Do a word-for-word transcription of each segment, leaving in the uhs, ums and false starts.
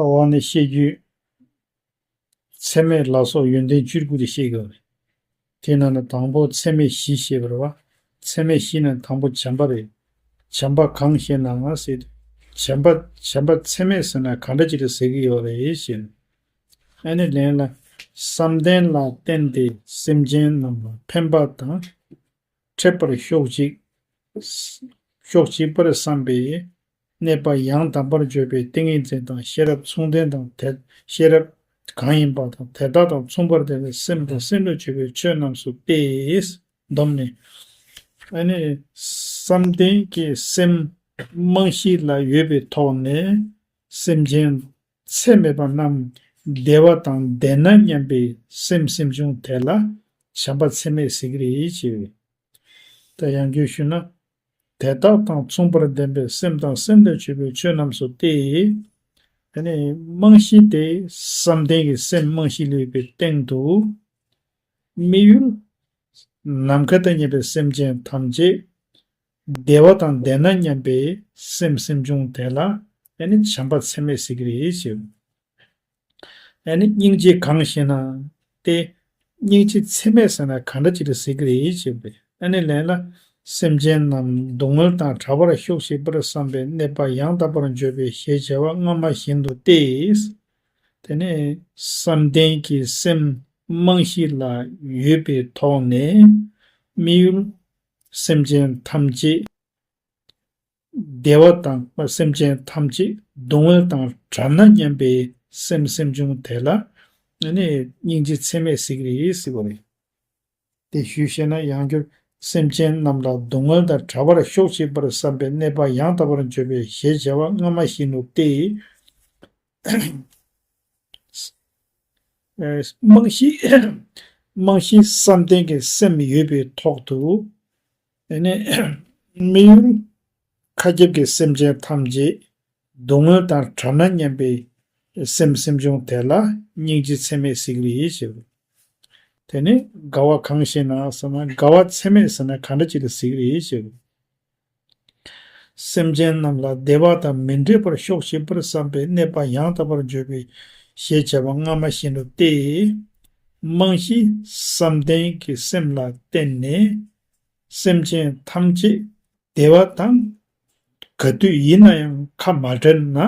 འོག་ནས་བཤད་རྒྱུད། ཚད་མེད་ལ་སོགས་ཡོན་ཏན་བཅུ་དགུ་དེ་བཤད་དགོས་རེད། དེ་ནང་ནས་དང་པོ་ཚད་མེད་བཞི་བཤད་པ་རེད་བ། ཚད་མེད་བཞི་ནི་དང་པོ་བྱམས་པ་རེད། བྱམས་པ་གང་ཞེ་ན་ཟེར་དུས། བྱམས་པ་བྱམས་པ་ཚད་མེད་ཟེར་ན་ག་འདྲ་ཅིག་རེད་ཟེར་གྱི་ཡོད་རེད་ཞེ་ན། ཨ་ནི་ལན་ལ། བསམ་གཏན་ལ་བརྟེན་ཏེ་སེམས་ཅན་རྣམས་ལ་ཕན་པ་དང་། འཕྲད་པར་ཤོག་ཅིག་ཤོག་ཅིག་པར་བསམ་པའི་གནས་པ་ཡང་དག་པར་བརྗོད་པའི་ཏིང་ངེ་འཛིན་དང་ཤེས་རབ་མཚུངས་ལྡན་དང་དེ་ཤེས་རབ་གང་ཡིན་པ་དང་དེ་དག་དང་མཚུངས་པར་ལྡན་པའི་སེམས་དང་སེམས་ལས་བྱུང་བའི་ཆོས་རྣམས་སུ་སྟེ། བསྡོམས་ནས། ཨ་ནི། བསམ་གཏན་གྱི་སེམས་རྨང་གཞི་ལ་ཡོད་པའི་ཐོག་ནས་སེམས་ཅན་ཚད་མེད་པ་རྣམས་བདེ་བ་དང་ལྡན་ན་སྙམ་པའི་སེམས་སེམས་བྱུང་དེ་ལ་བྱམས་པ་ཚད་མེད་ཟེར་གྱི་རེད་ཅེས། ད་ཡང་བསྐྱར་ཞུས་ན། དེ་དག་དང་མཚུངས་པར་ལྡན་པའི་སེམས་དང་སེམས་ལས་བྱུང་བའི་ཆོས་རྣམས་སུ་སྟེ། ཨ་ནི་རྨང་གཞི་དེ་བསམ་གཏན་གྱི་སེམས་རྨང་གཞི་ལ་ཡོད་པའི་སྟེང་དུ། དམིགས་ཡུལ། ནམ་མཁའ་དང་མཉམ་པའི་སེམས་ཅན་ཐམས་ཅད་བདེ་བ་དང་ལྡན་ན་སྙམ་པའི་སེམས་སེམས་བྱུང་དེ་ལ་ཨ་ནི་བྱམས་པ་ཚད་མེད་ཟེར་གྱི་རེད་ཞེས། ཨ་ནི་སྙིང་རྗེ་གང་ཞེ་ན། ཏེ། སྙིང་རྗེ་ཚད་མེད་ཟེར་ན་གང་འདྲ་ཅིག་རེད་ཟེར་གྱི་རེད་ཅེས་པས། ཨ་ནི་ལན་ལ། སེམས་ཅན་རྣམས་སྡུག་བསྔལ་དང་བྲལ་བར་ཤོག་ཅིག་པར་བསམ་པའི་གནས་པ་ཡང་དག་པར་བརྗོད་པའི་ཞེས་བྱ་བ་སྔ་མ་བཞིན་དུ་སྟེ། དེ་ནས་བསམ་གཏན་གྱི་སེམས་རྨང་གཞི་ལ་ཡོད་པའི་ཐོག་ནས་དམིགས་ཡུལ། སེམས་ཅན་ཐམས་ཅད་བདེ་བ་དང་སེམས་ཅན་ཐམས་ཅད་སྡུག་བསྔལ་དང་བྲལ་ན་སྙམ་པའི་སེམས་སེམས་བྱུང་དེ་ལ་ནི་སྙིང་རྗེ་ཚད་མེད་ཟེར་གྱི་རེད་ཟེར་བ་རེད། དེ་ཞུས་ཤེ་ན་ཡང་བསྐྱར། སེམས་ཅན་རྣམས་ལ་སྡུག་བསྔལ་དང་བྲལ་བར་ཤོག་ཅིག་པར་བསམ་པའི་གནས་པ་ཡང་དག་པར་བརྗོད་པའི་ཞེས་བྱ་བ་སྔ་མ་བཞིན་དུ་སྟེ། རྨང་གཞི། རྨང་གཞི་བསམ་གཏན་གྱི་སེམས་ཡོད་པའི་ཐོག་ཏུ། དེ་ནས་དམིགས་ཡུལ། མཁའ་ཁྱབ་ཀྱི་སེམས་ཅན་ཐམས་ཅད་སྡུག་བསྔལ་དང་བྲལ་ན་སྙམ་པའི་སེམས་སེམས་བྱུང་དེ་ལ་སྙིང་རྗེ་ཚད་མེད་ཟེར་གྱི་རེད་ཞེས། དེ་ནི་དགའ་བ་གང་ཞེ་ན་ཟེར་ན་དགའ་བ་ཚད་མེད་ཟེར་ན་གང་འདྲ་ཅིག་ལ་ཟེར་གྱི་རེད་ཞེས། སེམས་ཅན་རྣམས་ལ་བདེ་བ་དང་མི་འབྲལ་བར་ཤོག་ཅིག་པར་བསམ་པའི་གནས་པ་ཡང་དག་པར་བརྗོད་པའི་ཞེས་བྱ་བ་སྔ་མ་བཞིན་དུ་སྟེ། རྨང་གཞི་བསམ་གཏན་གྱི་སེམས་ལ་བརྟེན་ནས་སེམས་ཅན་ཐམས་ཅད་བདེ་བ་དང་། ག་དུས་ཡིན་ན་ཡང་ཁ་མ་བྲལ་ན་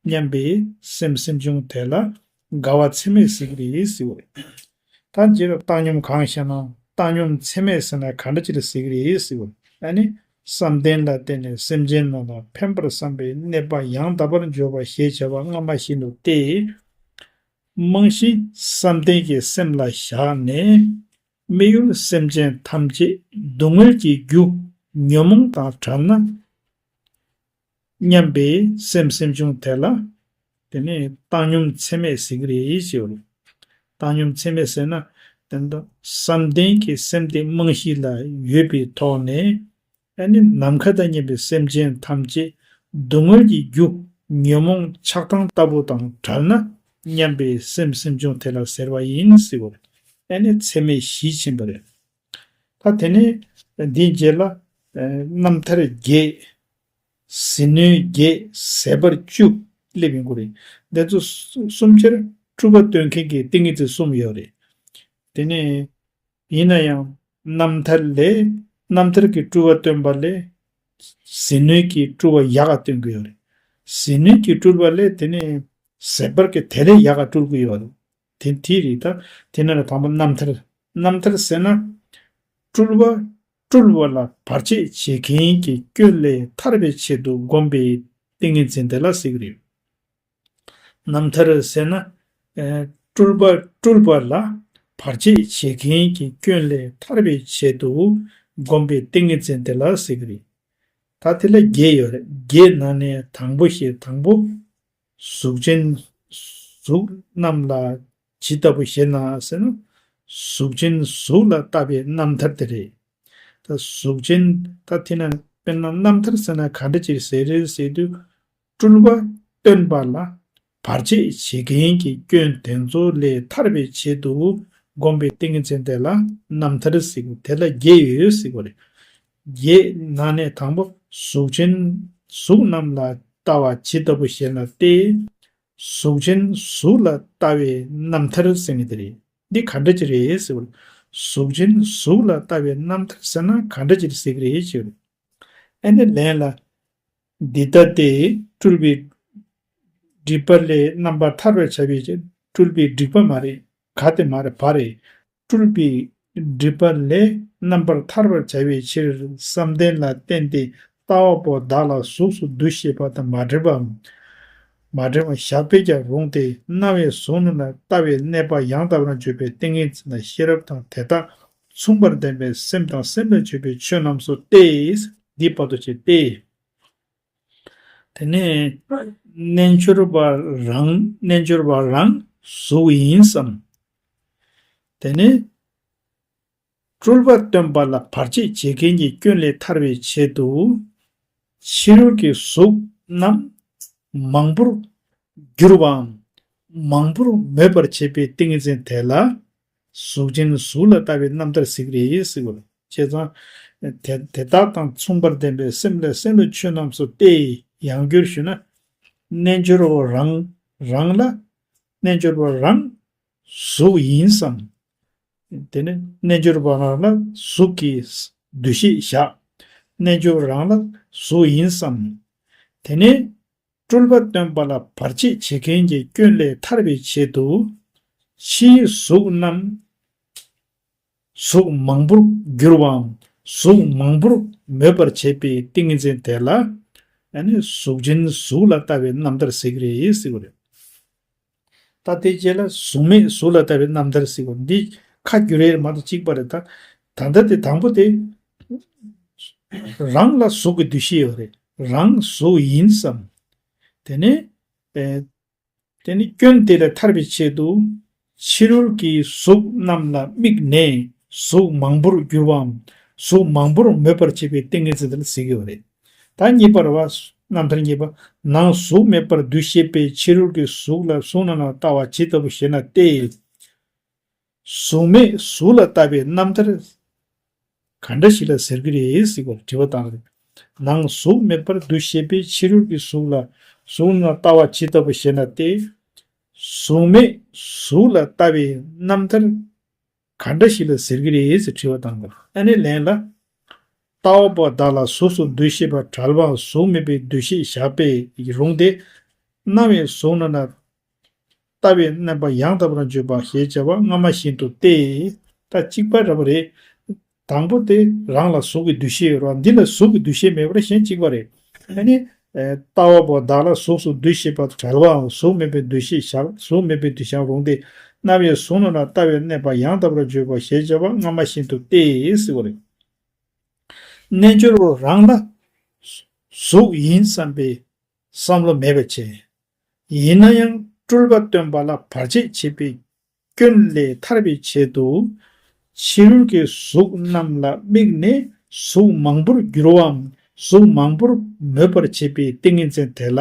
སྙམ་པའི་སེམས་སེམས་བྱུང་དེ་ལ་དགའ་བ་ཚད་མེད་ཟེར་གྱི་རེད་ཟེར་བ་རེད། ད་འདིར་བཏང་སྙོམས་གང་ཞེ་ན། བཏང་སྙོམས་ཚད་མེད་ཟེར་ན་ག་འདྲ་ཅིག་ལ་ཟེར་གྱི་རེད་ཟེར་བ། ཨ་ནི། བསམ་གཏན་ལ་བརྟེན་ནས་སེམས་ཅན་རྣམས་ལ་ཕན་པར་བསམ་པའི་གནས་པ་ཡང་དག་པར་འཇོག་པ་ཞེས་བྱ་བ་སྔ་མ་བཞིན་དུ་སྟེ། རྨང་གཞི་བསམ་གཏན་གྱི་སེམས་ལ་བཞག་ནས། དམིགས་ཡུལ་སེམས་ཅན་ཐམས་ཅད་སྡུག་བསྔལ་གྱི་རྒྱུ་ཉོན་མོངས་དང་བྲལ་ན། སྙམ་པའི་སེམས་སེམས་བྱུང་དེ་ལ། དེ་ནི་བཏང་སྙོམས་ཚད་མེད་ཟེར་གྱི་རེད་ཞེས་པ་རེད། བཏང་སྙོམས་ཚད་མེད་ཟེར་ན། དེ་འདྲ་བསམ་གཏན་གྱི་སེམས་དེ་རྨང་གཞི་ལ་ཡོད་པའི་ཐོག་ནས། ཨ་ནི་ནམ་མཁའ་དང་མཉམ་པའི་སེམས་ཅན་ཐམས་ཅད་སྡུག་བསྔལ་གྱི་རྒྱུ་ཉོན་མོངས་ཆགས་སྡང་ལྟ་བུ་དང་བྲལ་ན་སྙམ་པའི་སེམས་སེམས་བྱུང་དེ་ལ་ཟེར་བ་ཡིན་ཟེར་བ་རེད། ཨ་ནི་ཚད་མེད་བཞི་ཕྱིན་པ་རེད། ད་དེ་ནས་འདིའི་རྗེས་ལ། ཨ། རྣམ་ཐར་བརྒྱད། ཟིལ་གནོན་བརྒྱད། ཟད་པར་བཅུ་སླེབས་ཡོང་གི་རེད། འདི་ཚོ་གསུམ་ཆར་སྤྲུལ་པ་སྟོན་མཁན་གྱི་ཏིང་ངེ་འཛིན་གསུམ་ཡོད་རེད། དེ་ནས་ཡིན་ན་ཡང་རྣམ་ཐར་ལས། རྣམ་ཐར་གྱི་སྤྲུལ་པ་སྟོན་པ་ལས། ཟིལ་གནོན་གྱི་སྤྲུལ་པ་ཡག་ག་སྟོན་གྱི་ཡོད་རེད། ཟིལ་གནོན་གྱི་སྤྲུལ་པ་ལས་དེ་ནས་ཟད་པར་གྱི་དེ་ལས་ཡག་ག་སྤྲུལ་གྱི་ཡོད་རེད། དེ་དེ་རེད་ད། དེ་ནས་དང་པོ་རྣམ་ཐར། རྣམ་ཐར་ཟེར་ན། སྤྲུལ་པ། སྤྲུལ་པ་ལ་བར་ཆད་བྱེད་མཁན་གྱི་སྐྱོན་ལས་ཐར་བའི་ཆེད་དུ་བསྒོམ་པའི་ཏིང་ངེ་འཛིན་དེ་ལ་ཟེར་གྱི་རེད། རྣམ་ཐར་ཟེར་ན། ཨ། སྤྲུལ་པ་སྤྲུལ་པ་ལ་བར་ཆད་བྱེད་མཁན་གྱི་སྐྱོན་ལས་ཐར་བའི་ཆེད་དུ་བསྒོམ་པའི་ཏིང་ངེ་འཛིན་དེ་ལ་ཟེར་གྱི་རེད། ད་དེ་ལ་བརྒྱད་ཡོད་རེད། བརྒྱད་ནང་ནས་དང་པོ་ཞེས་དང་པོ། གཟུགས་ཅན་གཟུགས་རྣམས་ལ་ཇི་ལྟ་བུ་ཞེ་ན་ཟེར་ན། གཟུགས་ཅན་གཟུགས་ལ་བལྟ་བའི་རྣམ་ཐར་དེ་རེད། ད་གཟུགས་ཅན་ད་དེ་ན་དཔེར་ན་རྣམ་ཐར་ཟེར་ན་ག་འདྲ་ཅིག་ཟེར་རེད་ཟེར་དུས། སྤྲུལ་པ་སྟོན་པ་ལ་བར་ཆད་བྱེད་མཁན་གྱི་སྐྱོན་དེ་ཚོ་ལས་ཐར་བའི་ཆེད་དུ་བསྒོམ་པའི་ཏིང་ངེ་འཛིན་དེ་ལ་རྣམ་ཐར་ཟེར་གྱི། དེ་ལ་བརྒྱད་ཡོད་ཟེར་གྱི་རེད། བརྒྱད་ནང་ནས་དང་པོ་གཟུགས་ཅན་གཟུགས་རྣམས་ལ་བལྟ་བ་ཇི་ལྟ་བུ་ཞེ་ན་སྟེ། གཟུགས་ཅན་གཟུགས་ལ་ལྟ་བའི་རྣམ་ཐར་ཟེར་མཁན་དེ་རེད། འདི་ག་འདྲ་ཅིག་རེད་ཟེར་བ། གཟུགས་ཅན་གཟུགས་ལ་ལྟ་བའི་རྣམ་ཐར་ཟེར་ན་ག་འདྲ་ཅིག་རེད་ཟེར་གྱི་རེད་ཟེར་བ། ཨ་ནི་ལན་ལ། འདི་ལྟ་སྟེ། སྤྲུལ་པའི་སྒྲིབ་པ་ལས་རྣམ་པར་ཐར་བར་བྱ་བའི་ཕྱིར། སྤྲུལ་པའི་སྒྲིབ་པ་མ་རེད། ག་དེ་མ་རེད། བ་རེད། སྤྲུལ་པའི་སྒྲིབ་པ་ལས་རྣམ་པར་ཐར་བར་བྱ་བའི་ཕྱིར་བསམ་གཏན་ལ་བརྟེན་ཏེ་ལྟ་བ་པོ་བདག་ལ་གཟུགས་སུ་འདུ་ཤེས་པ་དང་མ་བྲལ་བའམ། མ་བྲལ་བ་བཞག་པས་ཀྱང་རུང་སྟེ། རྣ་བའི་གཟུགས་རྣམས་ལ་ལྟ་བའི་གནས་པ་ཡང་དག་པར་འཇོག་པའི་ཏིང་ངེ་འཛིན་ལ་ཤེས་རབ་དང་དེ་དག་མཚུངས་པར་ལྡན་པའི་སེམས་དང་སེམས་ལ་བརྗོད་པའི་ཆོས་རྣམས་སོ་སྟེ། འདི་བར་དུ་བྱས་ཏེ། དེ་ནས་རྣལ་འབྱོར་པ་རང་རྣལ་འབྱོར་པ་རང་གཟུགས་ཡིན་བསམ། དེ་ནས་སྤྲུལ་པ་སྟོན་པ་ལ་བར་ཆད་བྱེད་མཁན་གྱི་སྐྱོན་ལས་ཐར་བའི་ཆེད་དུ། ཕྱི་རོལ་གྱི་གཟུགས་རྣམས་མང་པོར་འགྱུར་བའམ། མང་པོར་མོས་པར་བྱེད་པའི་ཏིང་ངེ་འཛིན་དེ་ལ། གཟུགས་ཅན་གཟུགས་ལ་ལྟ་བའི་རྣམ་ཐར་ཟེར་གྱི་རེད་ཟེར་བ་རེད། བྱས་ཙང་། དེ་དེ་དག་དང་མཚུངས་པར་ལྡན་པའི་སེམས་ལ་སེམས་ལ་ཆོས་རྣམས་སོ་སྟེ། ཡང་བསྒྱུར་ཞུས་ན། རྣལ་འབྱོར་པ་རང་རང་ལ། རྣལ་འབྱོར་པ་རང་གཟུགས་ཡིན་བསམ། དེ་ནས་རྣལ་འབྱོར་པ་རང་ལ་གཟུགས་ཀྱི་འདུ་ཤེས་བཞག་རྣལ་འབྱོར་པ་རང་ལ་གཟུགས་ཡིན་བསམ། དེ་ནས་སྤྲུལ་པ་སྟོན་པ་ལ་བར་ཆད་བྱེད་མཁན་གྱི་སྐྱོན་ལས་ཐར་བའི་ཆེད་དུ། ཕྱིའི་གཟུགས་རྣམས་གཟུགས་མང་པོར་འགྱུར་བའམ། གཟུགས་མང་པོར་མོས་པར་བྱེད་པའི་ཏིང་ངེ་འཛིན་དེ་ལ། ཨ་ནི་གཟུགས་ཅན་གཟུགས་ལ་ལྟ་བའི་རྣམ་ཐར་ཟེར་གྱི་རེད་ཟེར་བ་རེད། ད་དེ་རྗེས་ལ་གཟུགས་མེད་གཟུགས་ལ་ལྟ་བའི་རྣམ་ཐར་ཟེར་བ་འདི་ཁ་བསྒྱུར་ཡས་མ་གཏོགས་གཅིག་པ་རེད་ད། ད་ལྟ་དེ་དང་པོ་དེ། རང་ལ་གཟུགས་ཀྱི་འདུ་ཤེས་ཡོད་རེད། རང་གཟུགས་ཡིན་བསམ། དེ་ནས། ཨེ། དེ་ནི་སྐྱོན་དེ་ལས་ཐར་བའི་ཆེད་དུ། ཕྱི་རོལ་གྱི་གཟུགས་རྣམས་ལ་དམིགས་ནས་གཟུགས་མང་པོར་འགྱུར་བའམ། གཟུགས་མང་པོར་མོས་པར་བྱེད་པའི་ཏིང་ངེ་འཛིན་དེ་ལ་ཟེར་གྱི་ཡོད་རེད། ད་གཉིས་པར་བ། རྣམ་ཐར་གཉིས་པ། ནང་གཟུགས་མེད་པར་འདུ་ཤེས་པས་ཕྱི་རོལ་གྱི་གཟུགས་ལ་གཟུགས་རྣམས་ལ་ལྟ་བ་ཇི་ལྟ་བུ་ཞེ་ན་སྟེ། གཟུགས་མེད་གཟུགས་ལ་ལྟ་བའི་རྣམ་ཐར་ག་འདྲ་ཞིག་ལ་ཟེར་གྱི་རེད་ཟེར་བར་དྲི་བ་བཏང་རེད། ནང་གཟུགས་མེད་པར་འདུ་ཤེས་པས་ཕྱི་རོལ་གྱི་གཟུགས་ལ་གཟུགས་རྣམས་ལ་ལྟ་བ་ཇི་ལྟ་བུ་ཞེ་ན་སྟེ། གཟུགས་མེད་གཟུགས་ལ་ལྟ་བའི་རྣམ་ཐར་ག་འདྲ་ཞིག་ལ་ཟེར་གྱི་རེད་ཟེར་དྲི་བ་བཏང་གི། ཨ་ནི་ལན་ལ། ལྟ་བ་པོ་བདག་ལ་གཟུགས་སུ་འདུ་ཤེས་པ་བྲལ་བའམ་གཟུགས་མེད་པའི་འདུ་ཤེས་བཞག་པས་རུང་སྟེ། རྣ་བའི་གཟུགས་རྣམས་ལ་ལྟ་བའི་གནས་པ་ཡང་དག་པར་འཇོག་པ་ཞེས་བྱ་བ་སྔ་མ་བཞིན་དུ་སྟེ། ད་གཅིག་པ་འདྲ་པོ་རེད། དང་པོ་དེ་རང་ལ་གཟུགས་ཀྱི་འདུ་ཤེས་ཡོད་རེད་བ། འདི་ལ་གཟུགས་ཀྱི་འདུ་ཤེས་མེད་པར་གཞན་གཅིག་པ་རེད། ཨ་ནི། ལྟ་བ་པོ་བདག་ལ་གཟུགས་སུ་འདུ་ཤེས་པ་བྲལ་བའམ་གཟུགས་མེད་པའི་འདུ་ཤེས་བཞག་གཟུགས་མེད་པའི་འདུ་ཤེས་རུང་སྟེ། རྣ་བའི་གཟུགས་རྣམས་ལ་ལྟ་བའི་གནས་པ་ཡང་དག་པར་འཇོག་པ་ཞེས་བྱ་བ་སྔ་མ་བཞིན་དུ་སྟེ་ཟེར་བ་རེད། རྣལ་འབྱོར་པ་རང་ལ་གཟུགས་ཡིན་བསམ་པའི་བསམ་བློ་མེད་པ་བྱས། ཡིན་ན་ཡང་སྤྲུལ་པ་སྟོན་པ་ལ་བར་ཆད་བྱེད་པའི་སྐྱོན་ལས་ཐར་བའི་ཆེད་དུ། ཕྱི་རོལ་གྱི་གཟུགས་རྣམས་ལ་དམིགས་ནས་གཟུགས་མང་པོར་འགྱུར་བའམ། གཟུགས་མང་པོར་མོས་པར་བྱེད་པའི་ཏིང་ངེ་འཛིན་དེ་ལ་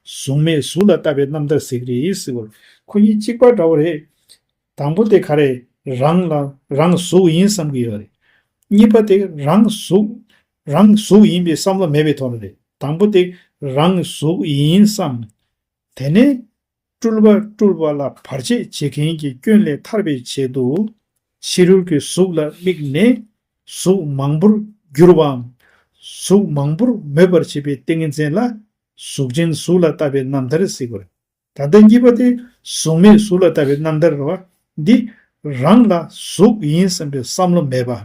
གཟུགས་མེད་གཟུགས་ལ་ལྟ་བའི་རྣམ་ཐར་ཟེར་གྱི་རེད་ཟེར་བ། ཁོ་གཉིས་གཅིག་པ་འདྲ་བོ་རེད། དང་པོ་དེ་ག་རེ། རང་ལ་རང་གཟུགས་ཡིན་བསམ་གྱི་ཡོད་རེད། གཉིས་པ་དེ་རང་གཟུགས་རང་གཟུགས་ཡིན་པའི་བསམ་བློ་མེད་པའི་ཐོག་ནས་རེད། དང་པོ་དེ་རང་གཟུགས་ཡིན་བསམ། དེ་ནས་སྤྲུལ་པ་སྤྲུལ་པ་ལ་བར་ཆད་བྱེད་མཁན་གྱི་སྐྱོན་ལས་ཐར་བའི་ཆེད་དུ། ཕྱི་རོལ་གྱི་གཟུགས་ལ་དམིགས་ནས་གཟུགས་མང་པོར་འགྱུར་བའམ། གཟུགས་མང་པོར་མོས་པར་བྱེད་པའི་ཏིང་ངེ་འཛིན་ལ་གཟུགས་ཅན་གཟུགས་ལ་ལྟ་བའི་རྣམ་ཐར་ཟེར་དགོས། ད་ལྟ་གཉིས་པ་དེ་གཟུགས་མེད་གཟུགས་ལ་ལྟ་བའི་རྣམ་ཐར་རེད་བ། འདི་རང་ལ་གཟུགས་ཡིན་བསམ་པའི་བསམ་བློ་མེད་པ།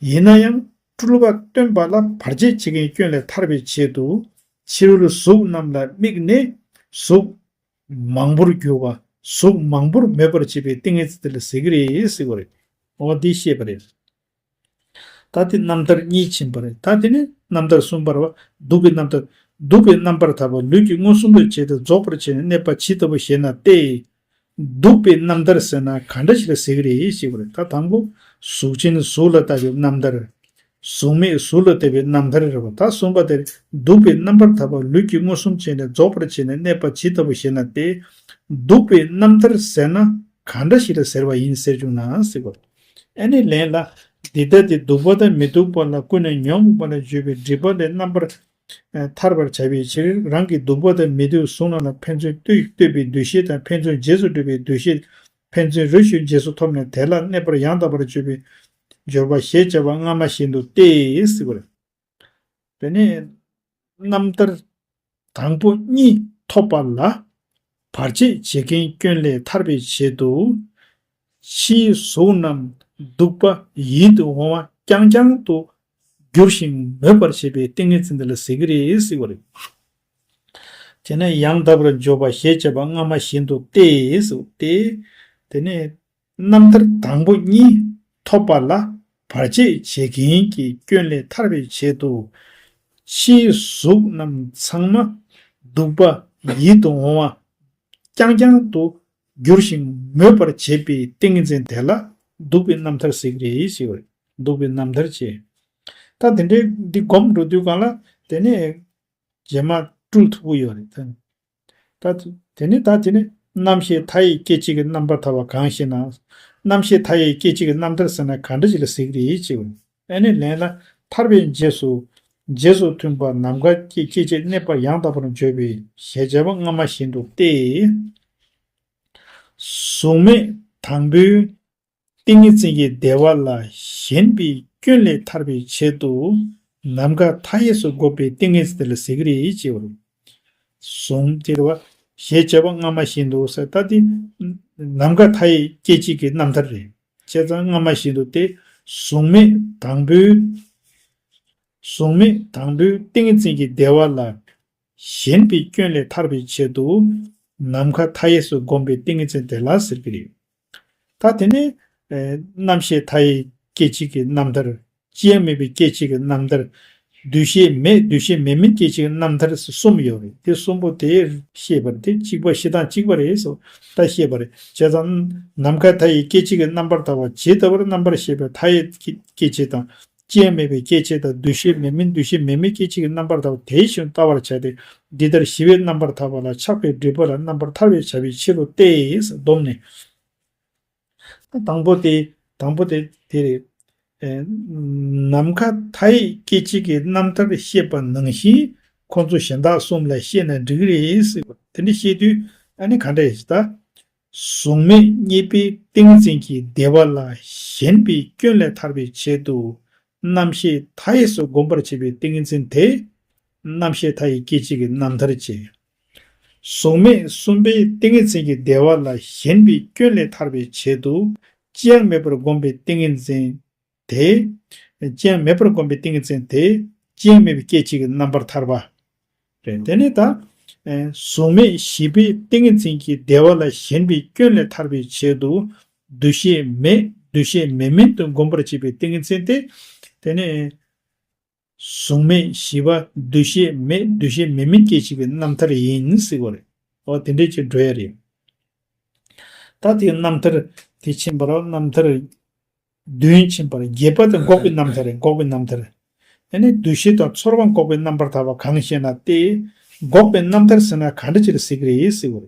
ཡིན་ན་ཡང་སྤྲུལ་པ་སྟོན་པ་ལ་བར་ཆད་བྱེད་མཁན་སྐྱོན་ལས་ཐར་བའི་ཆེད་དུ། ཕྱི་རོལ་གཟུགས་རྣམས་ལ་དམིགས་ནས་གཟུགས་མང་པོར་འགྱུར་བ། གཟུགས་མང་པོར་མོས་པར་བྱེད་པའི་ཏིང་ངེ་འཛིན་དེ་ལ་ཟེར་གྱི་རེད་ཟེར་བ་རེད། འོ་འདི་བཤད་པ་རེད། ད་དེ་རྣམ་ཐར་གཉིས་ཕྱིན་པ་རེད། ད་དེ་ནི་རྣམ་ཐར་གསུམ་པར་བ། འདུག་པའི་རྣམ་ཐར། འདུག་པའི་རྣམ་པར་ཐར་པ་ལུས་ཀྱི་མངོན་སུམ་དུ་བྱས་ཏེ་རྫོགས་པར་བྱས་ནས་གནས་པ་ཇི་ལྟ་བུ་ཞེ་ན་སྟེ། འདུག་པའི་རྣམ་ཐར་ཟེར་ན་ག་འདྲ་ཞིག་ལ་ཟེར་གྱི་རེད་ཞེས་པ་རེད། ད་དང་པོ་གཟུགས་ཅན་གཟུགས་ལ་ལྟ་བའི་རྣམ་ཐར། གཟུགས་མེད་གཟུགས་ལ་ལྟ་བའི་རྣམ་ཐར་རེད་བ། ད་གསུམ་པ་དེར་འདུག་པའི་རྣམ་པར་ཐར་པ་ལུས་ཀྱི་མངོན་སུམ་བྱས་ནས་རྫོགས་པར་བྱས་ནས་གནས་པ་ཇི་ལྟ་བུ་ཞེ་ན་སྟེ། འདུག་པའི་རྣམ་ཐར་ཟེར་ན་ག་འདྲ་ཞིག་ལ་ཟེར་བ་ཡིན་ཟེར་བྱུང་ན་ཟེར་བ། ཨ་ནི་ལན་ལ། འདི་ལྟ་སྟེ་སྡུག་པ་དང་མི་སྡུག་པ་ལ་ཀུན་ནས་ཉོན་མོངས་པ་ལ་འཇུག་པའི་སྒྲིབ་པ་ལས་རྣམ་པར་ ཐར་པར་བྱ་བའི་ཕྱིར། རང་གི་སྡུག་པ་དང་མི་སྡུག་གཟུགས་རྣམས་ལ་ཕན་ཚུན་ལྟོས་ལྟོས་པའི་འདུ་ཤེས་དང་ཕན་ཚུན་རྗེས་སུ་འགྲོ་བའི་འདུ་ཤེས། ཕན་ཚུན་རེ་ཞིག་རྗེས་སུ་ཐོབ་ནས་དེ་ལ་གནས་པར་ཡང་དག་པར་བརྗོད་པའི་སྦྱོར་བ་ཞེས་བྱ་བ་སྔ་མ་བཞིན་དུ་སྟེ་ཟེར་བ་རེད། དེ་ནས་རྣམ་ཐར་དང་པོ་གཉིས་ཐོབ་པ་ལ་བར་ཆད་བྱེད་མཁན་སྐྱོན་ལས་ཐར་པའི་ཆེད་དུ། ཕྱིའི་གཟུགས་རྣམས་སྡུག་པ་ཡིད་དུ་འོང་བ་རྐྱང་རྐྱང་དུ་འགྱུར་ཞིང་མོས་པར་བྱེད་པའི་ཏིང་ངེ་འཛིན་དེ་ལ་ཟེར་གྱི་རེད་ཟེར་བ་རེད། དེ་ནས་ཡང་དག་པར་འཇོག་པ་ཞེས་བྱ་བ་སྔ་མ་བཞིན་དུ་སྟེ་ཟེར་ཏེ། དེ་ནས་རྣམ་ཐར་དང་པོ་གཉིས་ཐོབ་པ་ལ་བར་ཆད་བྱེད་མཁན་གྱི་སྐྱོན་ལས་ཐར་བའི་ཆེད་དུ། ཕྱིའི་གཟུགས་རྣམས་ཚང་མ་སྡུག་པ་ཡིད་དུ་འོང་བ་རྐྱང་རྐྱང་དུ་འགྱུར་ཞིང་མོས་པར་བྱེད་པའི་ཏིང་ངེ་འཛིན་དེ་ལ་སྡུག་པའི་རྣམ་ཐར་ཟེར་གྱི་རེད་ཞེས་པ་རེད། སྡུག་པའི་རྣམ་ཐར་བྱེད། ད་དེ་འདྲའི་འདི་སྒོམ་འགྲོ་དུས་གང་ལ་དེ་ནས་རྗེས་མ་སྤྲུལ་ཐུབ་ཀྱི་ཡོད་རེད། ད་དེ་ནི་ད་དེ་ནི་རྣམ་ཤེས་མཐའ་ཡས་སྐད་ཅིག་གི་རྣམ་པར་ཐར་བ་གང་ཞེ་ན། རྣམ་ཤེས་མཐའ་ཡས་སྐད་ཅིག་གི་རྣམ་ཐར་ཟེར་ན་ག་འདྲ་ཞིག་ལ་ཟེར་གྱི་རེད་ཅེས། ཨ་ནི་ལན་ལ་ཐར་པའི་རྗེས་སུ་རྗེས་སུ་མཐུན་པ་ནམ་མཁའ་སྐྱེ་སྐྱེ་མཆེད་གནས་པ་ཡང་དག་པར་བརྗོད་པའི་ཞེས་བྱ་བ་སྔ་མ་བཞིན་དུ་སྟེ། གཟུགས་མེད་དང་པོའི་ཏིང་ངེ་འཛིན་གྱི་བདེ་བ་ལ་ཞེན་པའི་སྐྱོན་ལས་ཐར་བའི་ཆེད་དུ་ནམ་མཁའ་མཐའ་ཡས་སུ་བསྒོམས་པའི་ཏིང་ངེ་འཛིན་དེ་ལ་ཟེར་གྱི་རེད་ཅེས་པ་རེད། གཟུགས་དེ་རེད་བ། ཞེས་བྱ་བ་སྔ་མ་བཞིན་དུ་ཟེར་ད་དེ་ནམ་མཁའ་མཐའ་ཡས་སྐད་ཅིག་གི་རྣམ་ཐར་རེད། བྱས་ཙང་སྔ་མ་བཞིན་དུ་སྟེ། གཟུགས་མེད་དང་པོའི་གཟུགས་མེད་དང་པོའི་ཏིང་ངེ་འཛིན་གྱི་བདེ་བ་ལ་ཞེན་པའི་སྐྱོན་ལས་ཐར་བའི་ཆེད་དུ་ནམ་མཁའ་མཐའ་ཡས་སུ་བསྒོམས་པའི་ཏིང་ངེ་འཛིན་དེ་ལ་ཟེར་གྱི་རེད། ད་དེ་ནས་རྣམ་ཤེས་མཐའ་ཡས་སྐད་ཅིག་གི་རྣམ་ཐར། ཅི་ཡང་མེད་པའི་སྐད་ཅིག་གི་རྣམ་ཐར། འདུ་ཤེས་མེད་འདུ་ཤེས་མེད་མིན་སྐད་ཅིག་གི་རྣམ་ཐར་གསུམ་ཡོད་རེད། དེ་གསུམ་པོ་དེ་ཤེས་པར་དེ་གཅིག་པ་ཤེས་སྟངས་གཅིག་པ་རེད་ཟེར་ད་ཤེས་པ་རེད། བྱས་ཙང་ནམ་མཁའ་མཐའ་ཡས་སྐད་ཅིག་གི་རྣམ་པར་ཐར་བ་ཇི་ལྟ་བར་རྣམ་པར་ཤེས་པའི་མཐའ་ཡས་སྐད་ཅིག་དང་། ཅི་ཡང་མེད་པའི་སྐད་ཅིག་དང་། འདུ་ཤེས་མེད་མིན་འདུ་ཤེས་མེད་མིན་སྐད་ཅིག་གི་རྣམ་པར་ཐར་བ་དེ་བཞིན་ལྟ་བར་བྱ་སྟེ། འདི་ལྟར་ཞི་བའི་རྣམ་པར་ཐར་པ་ལ་ཆགས་པའི་སྒྲིབ་པ་ལས་རྣམ་པར་ཐར་བར་བྱ་བའི་ཕྱིར་རོ་སྟེ། སྡོམ་ནི། དང་པོ་དེ་དང་པོ་དེ་དེ་རེད། ནམ་མཁའ་མཐའ་ཡས་སྐད་ཅིག་གི་རྣམ་ཐར་བཤད་པ་ནང་བཞིན་ཁོང་ཚོ་གཞན་དག་གསུམ་ལ་བཤད་ན་འགྲིག་གི་རེད་ཟེར་བ་དེ་འདྲ་བཤད་དུས་ཨ་ནི་ག་འདྲ་ཡིན་ད། གཟུགས་མེད་གཉིས་པའི་ཏིང་འཛིན་གྱི་བདེ་བ་ལ་ཞེན་པའི་སྐྱོན་ལས་ཐར་བའི་ཆེད་དུ་རྣམ་ཤེས་མཐའ་ཡས་སུ་བསྒོམ་པར་བྱེད་པའི་ཏིང་འཛིན་དེ་རྣམ་ཤེས་མཐའ་ཡས་སྐད་ཅིག་གི་རྣམ་ཐར་བྱེད། གཟུགས་མེད་གསུམ་པའི་ཏིང་ངེ་འཛིན་གྱི་བདེ་བ་ལ་ཞེན་པའི་སྐྱོན་ལས་ཐར་བའི་ཆེད་དུ་ཅི་ཡང་མེད་པར་བསྒོམས་པའི་ཏིང་ངེ་འཛིན་དེ། ཅི་ཡང་མེད་པར་བསྒོམས་པའི་ཏིང་ངེ་འཛིན་དེ་ཅི་ཡང་མེད་པའི་སྐད་ཅིག་གི་རྣམ་པར་ཐར་པ་རེད། དེ་ནས་ད་གཟུགས་མེད་བཞི་པའི་ཏིང་ངེ་འཛིན་གྱི་བདེ་བ་ལ་ཞེན་པའི་སྐྱོན་ལས་ཐར་བའི་ཆེད་དུ་འདུ་ཤེས་མེད་འདུ་ཤེས་མེད་མིན་དུ་བསྒོམ་པར་བྱེད་པའི་ཏིང་ངེ་འཛིན་དེ། དེ་ནས། གཟུགས་མེད་བཞི་པ་འདུ་ཤེས་མེད་འདུ་ཤེས་མེད་མིན་སྐད་ཅིག་གི་རྣམ་ཐར་ཡིན་ཟེར་བ་རེད། འོ་དེ་འདྲས་ཅིག་འགྲོ་ཡ་རེད། ད་དེའི་རྣམ་ཐར་དེ་ཕྱིན་པ་རེད། རྣམ་ཐར་བདུན་ཕྱིན་པ་རེད། བརྒྱད་པ་དེ་འགོག་པའི་རྣམ་ཐར་རེད། འགོག་པའི་རྣམ་ཐར། ཨ་ནི་འདུ་ཤེས་དང་ཚོར་བ་འགོག་པའི་རྣམ་པར་ཐར་པ་གང་ཞེ་ན་སྟེ། འགོག་པའི་རྣམ་ཐར་ཟེར་ན་ག་འདྲ་ཅིག་ལ་ཟེར་གི་རེད་ཟེར་བ་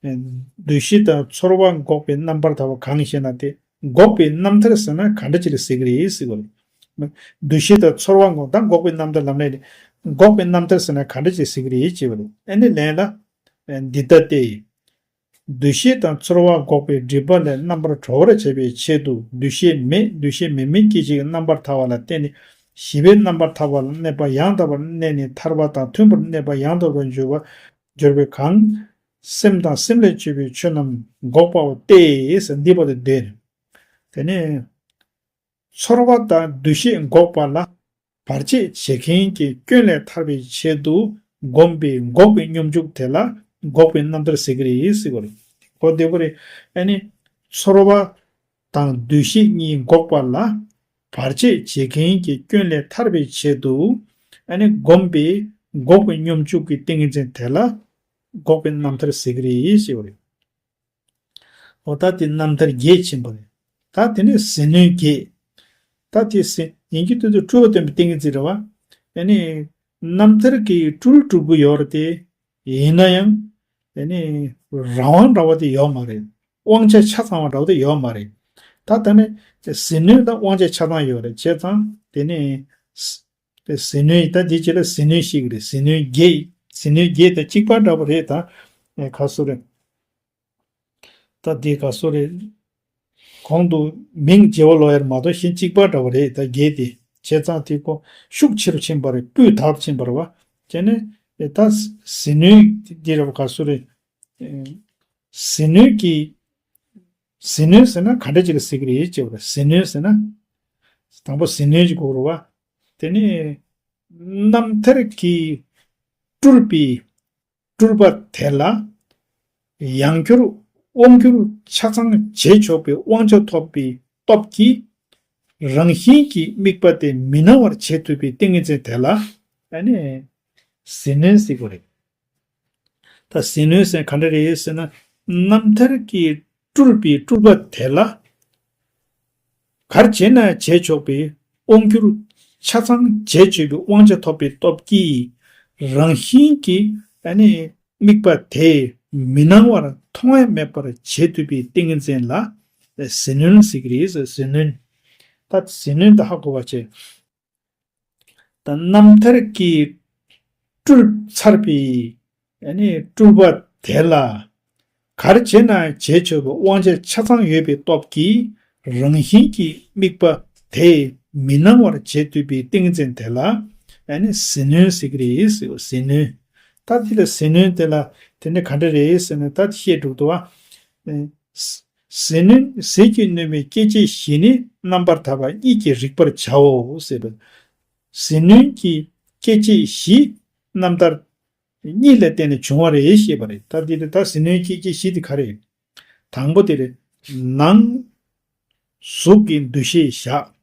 རེད། འདུ་ཤེས་དང་ཚོར་བ་འགོག་པའི་རྣམ་པར་ཐར་པ་གང་ཞེ་ན་སྟེ། འགོག་པའི་རྣམ་ཐར་ཟེར་ན་ག་འདྲ་ཅིག་ལ་ཟེར་གི་རེད་ཟེར་བ་རེད། འདུ་ཤེས་དང་ཚོར་བ་འགོག་ད་འགོག་པའི་རྣམ་ཐར་ལམ་ལས་ནི། འགོག་པའི་རྣམ་ཐར་ཟེར་ན་ག་འདྲ་ཅིག་ཟེར་གི་རེད་ཅེས་པ་རེད། ཨ་ནི་ལན་ལ། འདི་ལྟ་སྟེ། འདུ་ཤེས་དང་ཚོར་བ་འགོག་པའི་སྒྲིབ་པ་ལས་རྣམ་པར་གྲོལ་བར་བྱ་བའི་ཆེད་དུ་འདུ་ཤེས་མེད་འདུ་ཤེས་མེད་མིན་སྐད་ཅིག་གི་རྣམ་པར་ཐར་པ་ལ་བརྟེན་ནས་ཞི་བའི་རྣམ་པར་ཐར་པ་ལ་གནས་པ་ཡང་དག་པར་གནས་ནས་ཐར་པ་དང་མཐུན་པར་གནས་པ་ཡང་དག་པར་འབྱོར་བ་འབྱོར་བའི་གང་། སེམས་དང་སེམས་ལས་བྱུང་བའི་ཆོས་རྣམས་འགོག་པའོ་སྟེ་ཟེར་འདི་བར་དུ་བསྡད། དེ་ནས་ཚོར་བ་དང་འདུ་ཤེས་འགོག་པ་ལ་བར་ཆད་བྱེད་མཁན་གྱི་སྐྱོན་ལས་ཐར་བའི་ཆེད་དུ་བསྒོམས་པའི་འགོག་པའི་སྙོམས་འཇུག་དེ་ལ་འགོག་པའི་རྣམ་ཐར་ཟེར་གྱི་རེད་ཟེར་བ་རེད། གོ་བདེ་པོ་རེད། ཨ་ནི་ཚོར་བ་དང་འདུ་ཤེས་གཉིས་འགོག་པ་ལ་བར་ཆད་བྱེད་མཁན་གྱི་སྐྱོན་ལས་ཐར་བའི་ཆེད་དུ་ཨ་ནི་བསྒོམས་པའི་འགོག་པའི་སྙོམས་འཇུག་གི་ཏིང་ངེ་འཛིན་དེ་ལ་འགོག་པའི་རྣམ་ཐར་ཟེར་གྱི་རེད་ཞེས་པ་རེད། འོ་ད་དེ་རྣམ་ཐར་བརྒྱད་ཕྱིན་པ་རེད། ད་དེ་ནས་ཟིལ་གནོན་བརྒྱད། ད་དེ་ཟིལ་ཡིན་གྱི་དུས་དུ་སྤྲུལ་པ་སྟོན་པའི་ཏིང་ངེ་འཛིན་རེད་བ། ཨ་ནི་རྣམ་ཐར་གྱི་སྤྲུལ་སྤྲུལ་པོ་ཡོད་རེད་དེ། ཡིན་ན་ཡང་། ཨ་ནི་རང་དབང་འདྲ་བ་དེ་ཡོད་མ་རེད། དབང་ཆ་ཆ་ཚང་བ་འདྲ་བ་དེ་ཡོད་མ་རེད། ད་ད་ནི་ཟིལ་གནོན་དང་དབང་ཆ་ཆ་ཚང་ཡོད་རེད་བྱས་ཙང་དེ་ནི། ཟིལ་གནོན་ད་འདི་ཅི་ལ་ཟིལ་གནོན་ཞིག་རེད། ཟིལ་གནོན་བརྒྱད། ཟིལ་གནོན་བརྒྱད་དང་གཅིག་པ་འདྲ་པོ་རེད་ད། ཨེ་ག་སུ་རེད། ད་འདི་ག་སུ་རེད། གོང་དུ་མིང་བརྗེ་བ་ལོ་ཡར་མ་གཏོགས་གཞན་གཅིག་པ་འདྲ་པོ་རེད་ད། བརྒྱད་དེ་བྱས་ཙང་དེ་ཀོ་ཤུགས་ཆེ་རུ་ཕྱིན་པ་རེད། སྤུས་དག་ཕྱིན་པ་རེད་བ། བྱས་ནས་ཨེ་ད་ཟིལ་གནོན་འདི་རེད་བ། ག་སུ་རེད། ཨེ་ཟིལ་གནོན་གྱི་ཟིལ་གནོན་ཟེར་ན་ག་འདྲ་ཅིག་ལ་ཟེར་གི་རེད་ཅེས་པ་རེད། ཟིལ་གནོན་ཟེར་ན། དང་པོ་ཟིལ་གནོན་གྱི་གོ་རུ་བ། དེ་ནས་རྣམ་ཐར་གྱིས་སྤྲུལ་པའི་སྤྲུལ་པ་དེ་ལ་ཡང་བསྒྱུར་དབང་བསྒྱུར་ཆ་ཚང་བྱེད་ཆོག་པའི་དབང་ཆ་ཐོབ་པའི་སྟོབས་ཀྱིས་རང་བཞིན་གྱིས་དམིགས་པ་དེ་མི་སྣང་བར་བྱེད་ཐུབ་པའི་ཏིང་ངེ་འཛིན་དེ་ལ་ཨ་ནི་ཟིལ་གནོན་ཟེར་གོ་རེད། ད་ཟིལ་གནོན་ཟེར་ག་འདྲ་རེད་ཟེར་ན། རྣམ་ཐར་གྱིས་སྤྲུལ་པའི་སྤྲུལ་པ་དེ་ལ་གར་བྱེད་ན་བྱེད་ཆོག་པའི་དབང་བསྒྱུར་ཆ་ཚང་བྱེད་ཆོག་པའི་དབང་ཆ་ཐོབ་པའི་སྟོབས་ཀྱིས་རང་བཞིན་གྱིས་ཨ་ནི་དམིགས་པ་དེ་མི་སྣང་བར་མཐོང་ཡ་མེད་པར་བྱེད་ཐུབ་པའི་ཏིང་ངེ་འཛིན་ལ་ཟིལ་གནོན་ཟེར་གི་རེད། ཟིལ་གནོན། ད་ཟིལ་གནོན་ད་ཧ་གོ་བ་བྱེད། ད་རྣམ་ཐར་གྱིས་སྤྲུལ་ཚར་བའི་ཨ་ནི་སྤྲུལ་པ་དེ་ལ་གར་བྱེད་ན་བྱེད་ཆོག་པའི་དབང་ཆ་ཆ་ཚང་ཡོད་པའི་སྟོབས་ཀྱིས་རང་བཞིན་གྱིས་དམིགས་པ་དེ་མི་སྣང་བར་བྱེད་ཐུབ་པའི་ཏིང་འཛིན་དེ་ལ་ཨ་ནི་ཟིལ་གནོན་ཟེར་གྱི་རེད་ཟེར་བ། ཟིལ་གནོན། ད་དེ་ལ་ཟིལ་གནོན་དེ་ལ་དེ་ནི་ག་འདྲ་རེད་ཟེར་ན། ད་བཤད་འགྲོ་འདུག་བ། ཟིལ་གནོན་ཟིལ་གྱིས་གནོན་པའི་སྐྱེ་མཆེད་བཞི་ནི་རྣམ་པར་ཐར་པ་གཉིས་ཀྱིས་རིག་པར་བྱའོ་ཟེར་བས། ཟིལ་གནོན་གྱི་སྐྱེ་མཆེད་བཞི་རྣམ་ཐར་གཉིས་ལ་བརྟེན་ནས་བྱུང་བ་རེད་ཞེས་པ་རེད། ད་འདི་ནི་ད་ཟིལ་གནོན་སྐྱེ་མཆེད་བཞི་དེ་ག་རེ། དང་པོ་དེ་རེད། ནང་གཟུགས་ཀྱི་འདུ་ཤེས་བཞག་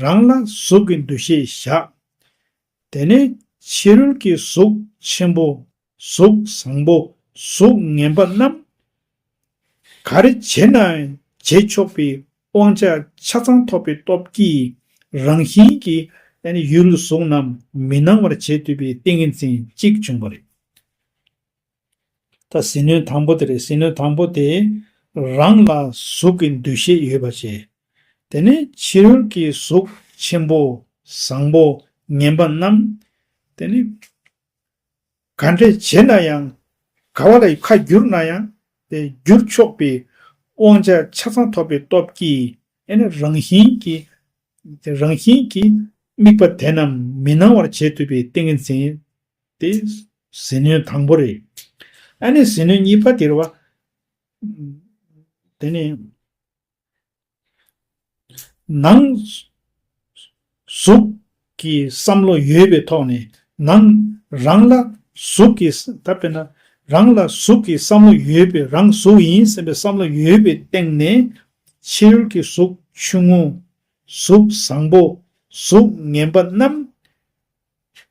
རང་ལ་གཟུགས་ཀྱི་འདུ་ཤེས་བཞག་དེ་ནས་ཕྱི་རོལ་གྱི་གཟུགས་ཆེན་པོ། གཟུགས་བཟང་པོ། གཟུགས་ངན་པ་རྣམས་ག་རེ་བྱེད་ན་བྱེད་ཆོག་པའི་དབང་ཆ་ཆ་ཚང་ཐོབ་པའི་སྟོབས་ཀྱིས་རང་བཞིན་གྱིས་ཡུལ་གཟུགས་རྣམས་མི་སྣང་བར་བྱེད་ཐུབ་པའི་ཏིང་ངེ་འཛིན་གཅིག་བྱུང་བ་རེད། ད་ཟིལ་གནོན་དང་པོ་དེ་རེད། ཟིལ་གནོན་དང་པོ་དེ་རང་ལ་གཟུགས་ཀྱི་འདུ་ཤེས་ཡོད་པ་བྱས། དེ་ནས་ཕྱི་རོལ་གྱི་གཟུགས་ཆེན་པོ། བཟང་པོ། ངན་པ་རྣམས་དེ་ནི་ག་འདྲས་བྱས་ན་ཡང་། ག་བ་ལ་ཁ་བསྒྱུར་ན་ཡང་དེ་བསྒྱུར་ཆོག་པའི་དབང་ཆ་ཆ་ཚང་ཐོབ་པའི་སྟོབས་ཀྱིས་ཨེ་ནི་རང་བཞིན་གྱིས་དེ་རང་བཞིན་གྱིས་དམིགས་པ་དེ་རྣམས་མི་སྣང་བར་བྱེད་ཐུབ་པའི་ཏིང་ངེ་འཛིན་དེ་ཟིལ་གནོན་དང་པོ་རེད། ཨ་ནི་ཟིལ་གནོན་གཉིས་པ་དེ་རེད་བ། དེ་ནི་ནང་གཟུགས་ཀྱི་བསམ་བློ་ཡོད་པའི་ཐོག་ནས། ནང་རང་ལ་གཟུགས་ཀྱི་ད་དཔེར་ན་རང་ལ་གཟུགས་ཀྱི་བསམ་བློ་ཡོད་པའི། རང་གཟུགས་ཡིན་བསམ་པའི་བསམ་བློ་ཡོད་པའི་སྟེང་ནས། ཕྱི་རོལ་གྱི་གཟུགས་ཆུང་ངུ། གཟུགས་བཟང་པོ། གཟུགས་ངན་པ་རྣམས་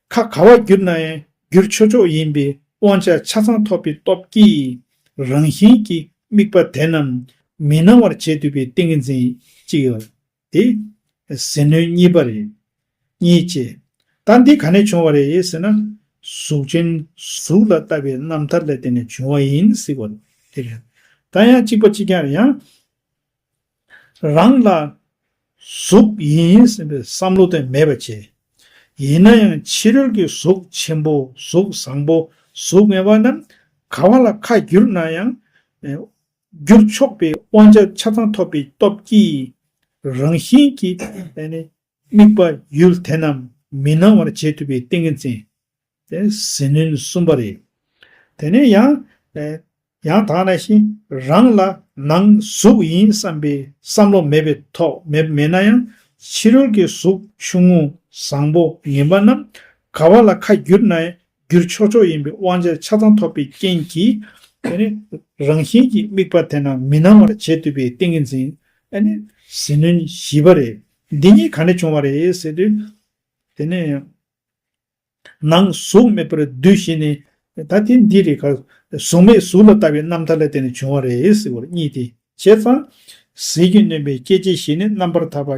ཁ་ག་བ་བསྒྱུར་ན་ཡང་བསྒྱུར་ཆོག་ཆོག་ཡིན་པའི་དབང་ཆ་ཆ་ཚང་ཐོབ་པའི་སྟོབས་ཀྱིས་རང་བཞིན་གྱིས་དམིགས་པ་དེ་རྣམས་མི་སྣང་བར་བྱེད་ཐུབ་པའི་ཏིང་ངེ་འཛིན་གཅིག་ཡོད། དེ་ཟིལ་གནོན་གཉིས་པ་རེད། གཉིས་བཅས། ད་འདི་ག་ནས་བྱུང་བ་རེད་ཟེར་ན། གཟུགས་ཅན་གཟུགས་ལ་ལྟ་བའི་རྣམ་ཐར་ལ་བརྟེན་ནས་བྱུང་བ་ཡིན་ཟེར་བ་རེད། དེ་རེད། ད་ཡང་གཅིག་པ་གཅིག་རྐྱང་རེད། ཡང་རང་ལ་གཟུགས་ཡིན་ཟེར་བའི་བསམ་བློ་དེ་མེད་པ་བྱས། ཡིན་ན་ཡང་ཕྱི་རོལ་གྱི་གཟུགས་ཆེན་པོ། གཟུགས་བཟང་པོ། གཟུགས་ངན་པ་རྣམས་ག་བ་ལ་ཁ་བསྒྱུར་ན་ཡང་། བསྒྱུར་ཆོག་པའི་དབང་ཆ་ཆ་ཚང་ཐོབ་པའི་སྟོབས་ཀྱིས་རང་བཞིན་གྱིས་དེ་ནི་དམིགས་པ་ཡུལ་དེ་རྣམས་མི་སྣང་བར་བྱེད་ཐུབ་པའི་ཏིང་ངེ་འཛིན། དེ་ཟིལ་གནོན་གསུམ་པ་རེད། དེ་ནས་ཡང་ཡང་དག་ན་ཞིང་རང་ལ་ནང་གཟུགས་ཡིན་བསམ་པའི་བསམ་བློ་མེད་པའི་ཐོག་མེད་མེད་ན་ཡང་། ཕྱི་རོལ་གྱི་གཟུགས་ཆུང་ངུ། བཟང་པོ། ངན་པ་རྣམས་ག་བ་ལ་ཁ་བསྒྱུར་ན་ཡང་། བསྒྱུར་ཆོག་ཆོག་ཡིན་པའི་དབང་ཆ་ཆ་ཚང་ཐོབ་པའི་རྐྱེན་གྱིས། དེ་ནི་རང་བཞིན་གྱིས་དམིགས་པ་དེ་རྣམས་མི་སྣང་བར་བྱེད་ཐུབ་པའི་ཏིང་ངེ་འཛིན། ཨ་ནི་ཟིལ་གནོན་བཞི་པ་རེད། འདི་གཉིས་ག་ནས་བྱུང་བ་རེད་ཟེར་དུས། དེ་ནས་ནང་གཟུགས་མེད་པར་འདུ་ཤེས་ནི། ད་དེ་འདི་རེད་ག་གཟུགས་མེད་གཟུགས་ལ་ལྟ་བའི་རྣམ་ཐར་ལ་བརྟེན་ནས་བྱུང་བ་རེད་ཟེར་བ་རེད། གཉིས་དེ། བྱས་ཙང་། ཟིལ་གྱིས་གནོན་པའི་སྐྱེ་མཆེད་བཞི་ནི་རྣམ་པར་ཐར་པ་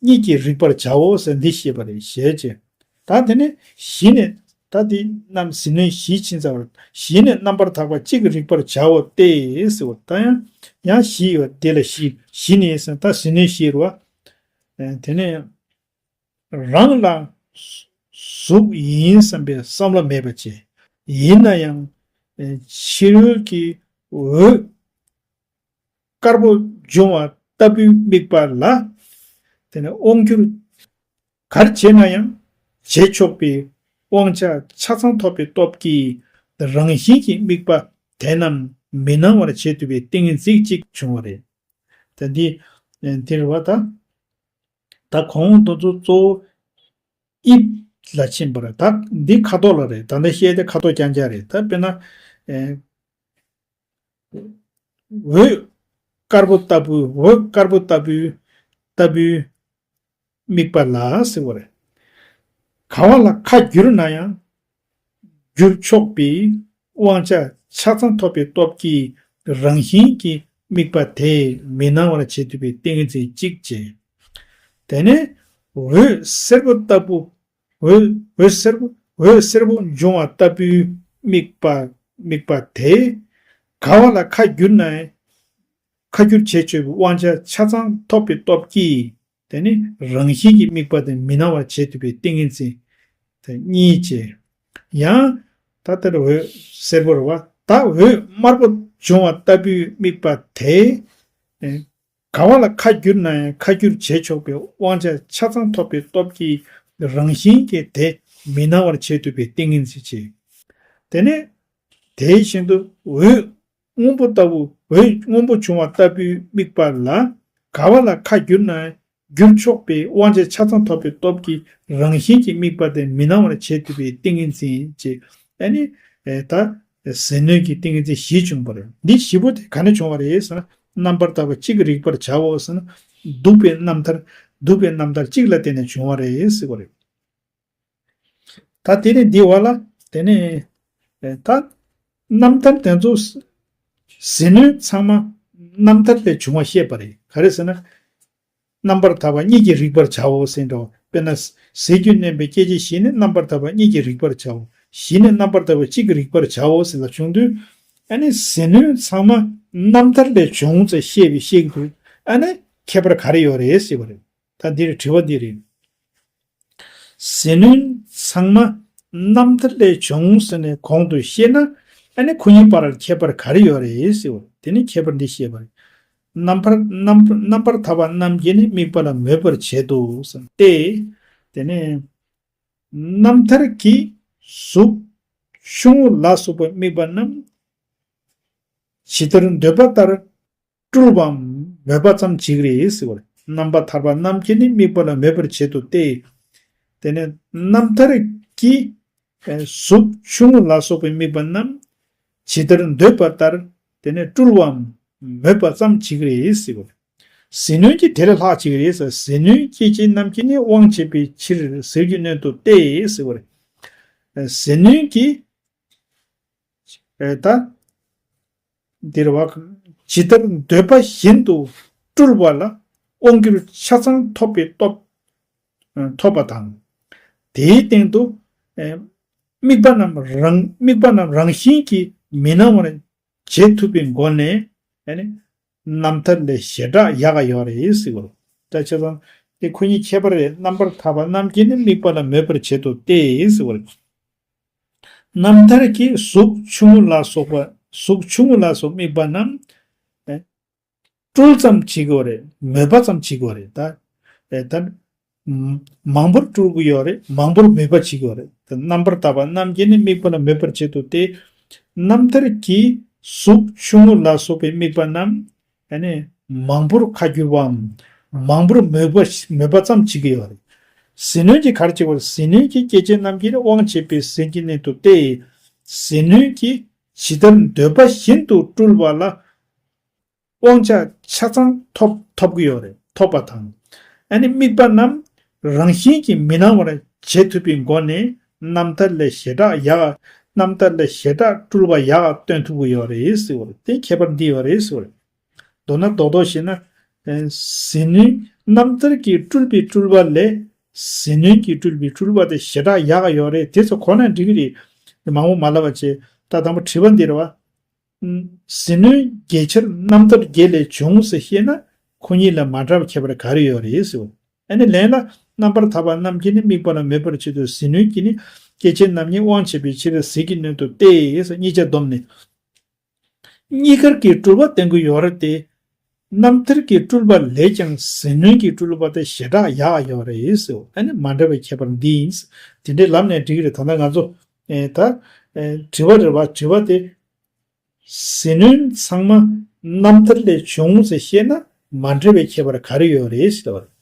གཉིས་ཀྱིས་རིག་པར་བྱའོ་ཟེར་འདི་བཤད་པ་རེད། ཞེས་བྱས། ད་དེ་ནས་བཞི་ནས། ད་དེ་རྣམས་ཟིལ་གནོན་བཞི་ཕྱིན་ཚར་བ། བཞི་ནས་རྣམ་པར་ཐར་པ་གཅིག་རིག་པར་བྱའོ་སྟེ་ཟེར་བ། ད་ཡང་ཡང་བཞི་ཡོད་དེ་ལ་བཞི། བཞི་ནས་ཟེར་ད་ཟིལ་གནོན་བཞི་རེད་བ། དེ་ནས། རང་ལ་ གཟུགས་ཡིན་བསམ་པའི་བསམ་བློ་མེད་པ་བྱས། ཡིན་ན་ཡང་ཕྱི་རོལ་གྱི་འོད་དཀར་པོ་འབྱུང་བ་ལྟ་བུའི་དམིགས་པ་ལ། དེ་ནས་དབང་གྱུར་གར་བྱས་ན་ཡང་བྱེད་ཆོག་པའི་དབང་ཆ་ཆ་ཚང་ཐོབ་པའི་སྟོབས་ཀྱིས་རང་བཞིན་གྱིས་དམིགས་པ་དེ་རྣམས་མི་སྣང་བར་བྱེད་ཐུབ་པའི་ཏིང་ངེ་འཛིན་གཅིག་བྱུང་བ་རེད། ད་འདི་འདིར་བ་ད། ད་གོང་དུ་གཙོ་བོ་དབྱིབས་ལ་ཕྱིན་པ་རེད། ད་འདི་ཁ་དོག་ལ་རེད། ད་ལྟ་བཤད་དེ་ཁ་དོག་རྐྱང་རྐྱང་རེད། ད་དཔེར་ན། འོད་དཀར་པོ་ལྟ་བུའི་འོད་དཀར་པོ་ལྟ་བུའི་ལྟ་བུའི་དམིགས་པ་ལ་ཟེར་བ་རེད། ག་བ་ལ་ཁ་བསྒྱུར་ན་ཡང་བསྒྱུར་ཆོག་པའི་དབང་ཆ་ཆ་ཚང་ཐོབ་པའི་སྟོབས་ཀྱིས་རང་བཞིན་གྱིས་དམིགས་པ་དེ་མི་སྣང་བར་བྱེད་ཐུབ་པའི་ཏིང་ངེ་འཛིན་གཅིག་བྱས། དེ་ནས་འོད་སེར་པོ་ལྟ་བུ། འོད་འོད་སེར་པོ་འོད་སེར་པོ་འབྱུང་བ་ལྟ་བུའི་དམིགས་པ་དམིགས་པ་དེ། ག་བ་ལ་ཁ་བསྒྱུར་ན་ཡང་ཁ་བསྒྱུར་བྱེད་ཆོག་པའི་དབང་ཆ་ཆ་ཚང་ཐོབ་པའི་སྟོབས་ཀྱིས། དེ་ནི་རང་བཞིན་གྱིས་དམིགས་པ་དེ་མི་སྣང་བར་བྱེད་ཐུབ་པའི་ཏིང་ངེ་འཛིན་དེ་གཉིས་བྱས། ཡང་ད་ལྟར་འོད་སེར་པོ་རེད་བ། ད་འོད་དམར་པོ་འབྱུང་བ་ལྟ་བུའི་དམིགས་པ་དེ། ག་བ་ལ་ཁ་བསྒྱུར་ན་ཡང་ཁ་བསྒྱུར་བྱེད་ཆོག་པའི་དབང་ཆ་ཆ་ཚང་ཐོབ་པའི་སྟོབས་ཀྱིས་རང་བཞིན་གྱིས་དེ་མི་སྣང་བར་བྱེད་ཐུབ་པའི་ཏིང་ངེ་འཛིན་བྱས། དེ་ནས་དེ་བཞིན་དུ་འོད་སྔོན་པོ་ལྟ་བུ་འོད་སྔོན་པོ་བྱུང་བ་ལྟ་བུའི་དམིགས་པ་ལ་ག་བ་ལ་ཁ་བསྒྱུར་ན་ཡང་བསྒྱུར་ཆོག་པའི་དབང་ཆ་ཆ་ཚང་ཐོབ་པའི་སྟོབས་ཀྱིས་རང་བཞིན་གྱིས་དམིགས་པ་དེ་མི་སྣང་བར་བྱེད་ཐུབ་པའི་ཏིང་ངེ་འཛིན་བྱས། ཨ་ནི་ད་ཟིལ་གནོན་གྱི་ཏིང་ངེ་འཛིན་བཞི་བྱུང་བ་རེད། འདི་བཞི་པོ་དེ་ག་ནས་བྱུང་བ་རེད་ཟེར་ན། རྣམ་པར་དག་པ་གཅིག་རིག་པར་བྱའོ་ཟེར་ན། འདུག་པའི་རྣམ་ཐར་འདུག་པའི་རྣམ་ཐར་གཅིག་ལ་བརྟེན་ནས་བྱུང་བ་རེད་ཟེར་བ་རེད། ད་དེ་ནས་འདི་བ་ལ་དེ་ནས་ད་རྣམ་ཐར་དེ་ཚོ་ཟིལ་གནོན་ཚང་མ་རྣམ་ཐར་ལས་བྱུང་བ་བཤད་པ་རེད། ག་རེ་ཟེར་ན། རྣམ་པར་ཐར་པ་གཉིས་ཀྱིས་རིག་པར་བྱའོ་ཟེར་འགྲོ། དཔེར་ན། ཟིལ་གྱིས་གནོན་པའི་སྐད་ཅིག་བཞི་ནི་རྣམ་པར་ཐར་པ་གཉིས་ཀྱིས་རིག་པར་བྱའོ། བཞི་ནི་རྣམ་པར་ཐར་པ་གཅིག་གིས་རིག་པར་བྱའོ་ཟེར་ལ་བྱུང་དུས། ཨ་ནི་ཟིལ་གནོན་ཚང་མ་རྣམ་ཐར་ལས་བྱུང་ཟེར་བཤད་པའི་བཤད་ཀྱི་འདུག་ཨ་ནི་ཁྱད་པར་ག་རེ་ཡོད་རེད་ཟེར་བ་རེད། ད་འདིར་དྲི་བ་འདི་རེད། ཟིལ་གནོན་ཚང་མ་རྣམ་ཐར་ལས་བྱུང་ཟེར་ནས་གོང་དུ་བཤད་ན། ཨ་ནི་ཁོ་གཉིས་བར་ཁྱད་པར་ག་རེ་ཡོད་རེད་ཟེར་བ། དེ་ནི་ཁྱད་པར་འདི་བཤད་པ་རེད། རྣམ་པར་རྣམ་རྣམ་པར་ཐར་པ་རྣམས་ཀྱིས་ནི་དམིགས་པ་ལ་མོས་པར་བྱེད་དོ་ཟེར་ཏེ། དེ་ནས་རྣམ་ཐར་གྱི་གཟུགས་ཆུང་ངུ་ལ་སོགས་པ་དམིགས་པ་རྣམས་ཇི་ལྟར་འདོད་པ་ལྟར་སྤྲུལ་པའམ་མོས་པ་ཙམ་ཅིག་རེད་ཟེར་བ་རེད། རྣམ་པར་ཐར་པ་རྣམས་ཀྱིས་ནི་དམིགས་པ་ལ་མོས་པར་བྱེད་དོ་སྟེ། དེ་ནས་རྣམ་ཐར་གྱི་གཟུགས་ཆུང་ངུ་ལ་སོགས་པའི་དམིགས་པ་རྣམས་ཇི་ལྟར་འདོད་པ་ལྟར་དེ་ནས་སྤྲུལ་པའམ་མོས་པ་ཙམ་ཅིག་རེད་ཟེར་བ་རེད། ཟིལ་གནོན་གྱིས་དེ་ལས་ལྷག་ཅིག་རེད་ཟེར། ཟིལ་གནོན་སྐྱེད་བྱེད་རྣམས་ཀྱིས་ནི་དབང་བྱེད་པའི་ཕྱིར་ཟིལ་གྱིས་གནོན་དོ་སྟེ་ཟེར་བ་རེད། ཟིལ་གནོན་གྱིས་ད་འདིར་བ། ཇི་ལྟར་འདོད་པ་བཞིན་དུ་སྤྲུལ་པ་ལ་དབང་གྱུར་ཆ་ཚང་ཐོབ་པའི་སྟོབས་ཐོབ་པ་དང་། དེའི་སྟེང་དུ་དམིགས་པ་རྣམས་རང་དམིགས་པ་རྣམས་རང་བཞིན་གྱིས་མི་སྣང་བར་བྱེད་ཐུབ་པའི་སྒོ་ནས། རྣམ་ཐར་ལས་ཞེ་དྲག་ཡག་ག་ཡོད་རེད་ཟེར་བ་རེད། ད་བྱས་ཙང་དེ་ཁོ་གཉིས་ཁྱད་པར་རེད། རྣམ་པར་ཐར་པ་རྣམས་ཀྱིས་ནི་དམིགས་པ་ལ་མོས་པར་བྱེད་དོ་སྟེ་ཟེར་བ་རེད། རྣམ་ཐར་གྱི་གཟུགས་ཆུང་ངུ་ལ་སོགས་པ་གཟུགས་ཆུང་ངུ་ལ་སོགས་དམིགས་པ་རྣམས་སྤྲུལ་ཙམ་བྱེད་ཀྱི་ཡོད་རེད། མོས་པ་ཙམ་བྱེད་ཀྱི་ཡོད་རེད། ད་ད་མང་པོར་སྤྲུལ་གྱི་ཡོད་རེད། མང་པོར་མོས་པ་བྱེད་ཀྱི་ཡོད་རེད། ད་རྣམ་པར་དག་པ་རྣམས་ཀྱིས་ནི་དམིགས་པ་ལ་མོས་པར་བྱེད་དོ་སྟེ། རྣམ་ཐར་གྱི་གཟུགས་ཆུང་ངུ་ལ་སོགས་པའི་དམིགས་པ་རྣམས། ཨ་ནི་མང་པོར་ཁ་བསྒྱུར་བའམ། མང་པོར་མོས་པ་མོས་པ་ཙམ་བྱེད་ཀྱི་ཡོད་རེད། ཟིལ་གནོན་གྱིས་ག་རེ་བྱེད་པར། ཟིལ་གནོན་གྱིས་སྐྱེད་བྱེད་རྣམས་ཀྱིས་ནི་དབང་བྱེད་པའི་ཟིལ་གྱིས་གནོན་དོ་སྟེ། ཟིལ་གནོན་གྱིས་ཇི་ལྟར་འདོད་པ་བཞིན་དུ་སྤྲུལ་པ་ལ་དབང་ཆ་ཆ་ཚང་ཐོབ་ཐོབ་ཀྱི་ཡོད་རེད། ཐོབ་པ་དང་། ཨ་ནི་དམིགས་པ་རྣམས་རང་བཞིན་གྱིས་མི་སྣང་བར་བྱེད་ཐུབ་པའི་སྒོ་ནས་རྣམ་ཐར་ལས་ཞེ་དྲག་ཡག་རྣམ་ཐར་ལས་ཞེ་དྲག་སྤྲུལ་པ་ཡག་སྟོན་ཐུབ་ཀྱི་ཡོད་རེད་ཟེར་བ་རེད། དེ་ཁྱད་པར་འདི་ཡོད་རེད་ཟེར་བ་རེད། མདོར་ན་རྡོག་རྡོག་བཤད་ན། ཨེ། ཟིལ་གནོན་རྣམ་ཐར་གྱིས་སྤྲུལ་པའི་སྤྲུལ་པ་ལས་ཟིལ་གནོན་གྱིས་སྤྲུལ་པའི་སྤྲུལ་པ་དེ་ཞེ་དྲག་ཡག་ཡོད་རེད། དེ་ཚོ་གོ་ན་འགྲིག་གི་རེད། མང་པོ་མ་ལབ་པ་བྱས། ད་དང་པོ་དྲི་བ་འདིར་བ། ཟིལ་གནོན་བརྒྱད་ཆར་རྣམ་ཐར་བརྒྱད་ལས་བྱུང་ཟེར་བཤད་ན། ཁོ་གཉིས་ལ་མ་འདྲ་བ་ཁྱད་པར་ག་རེ་ཡོད་རེད་ཟེར་བ། ཨ་ནི་ལན་ལ། རྣམ་པར་ཐར་པ་རྣམས་ཀྱིས་ནི། དམིགས་པ་ལ་མོས་པར་བྱེད་དོ། ཟིལ་གནོན་གྱིས་ནི། སྐྱེ་མཆེད་རྣམས་ཉིད། དབང་བྱེད་པའི་ཕྱིར། ཟིལ་གྱིས་གནོན་ཏོ་སྟེ། གཉིས་ཆ་བསྡོམས་ནས། གཉིས་ཀར་གྱི་སྤྲུལ་པ་སྟོན་གྱི་ཡོད་རེད་དེ། རྣམ་ཐར་གྱི་སྤྲུལ་པ་ལས་ཀྱང་ཟིལ་གནོན་གྱི་སྤྲུལ་པ་དེ་ཞེ་དྲག་ཡག་ཡོད་རེད་ཟེར། ཨ་ནི་མ་འདྲ་བའི་ཁྱད་པར་འདི་ཡིན། དེ་འདྲའི་ལབ་ནས་འགྲིག་གི་རེད། ད་ལྟ་ང་ཚོ་ཨེ་ད་ཨེ་དྲི་བ་རེད་བ། དྲི་བ་དེ་ཟིལ་གནོན་ཚང་མ་རྣམ་ཐར་ལས་བྱུང་ཟེར་བཤད་ན་མ་འདྲ་བའི་ཁྱད་པར་ག་རེ་ཡོད་རེད་ཟེར་བ་རེད།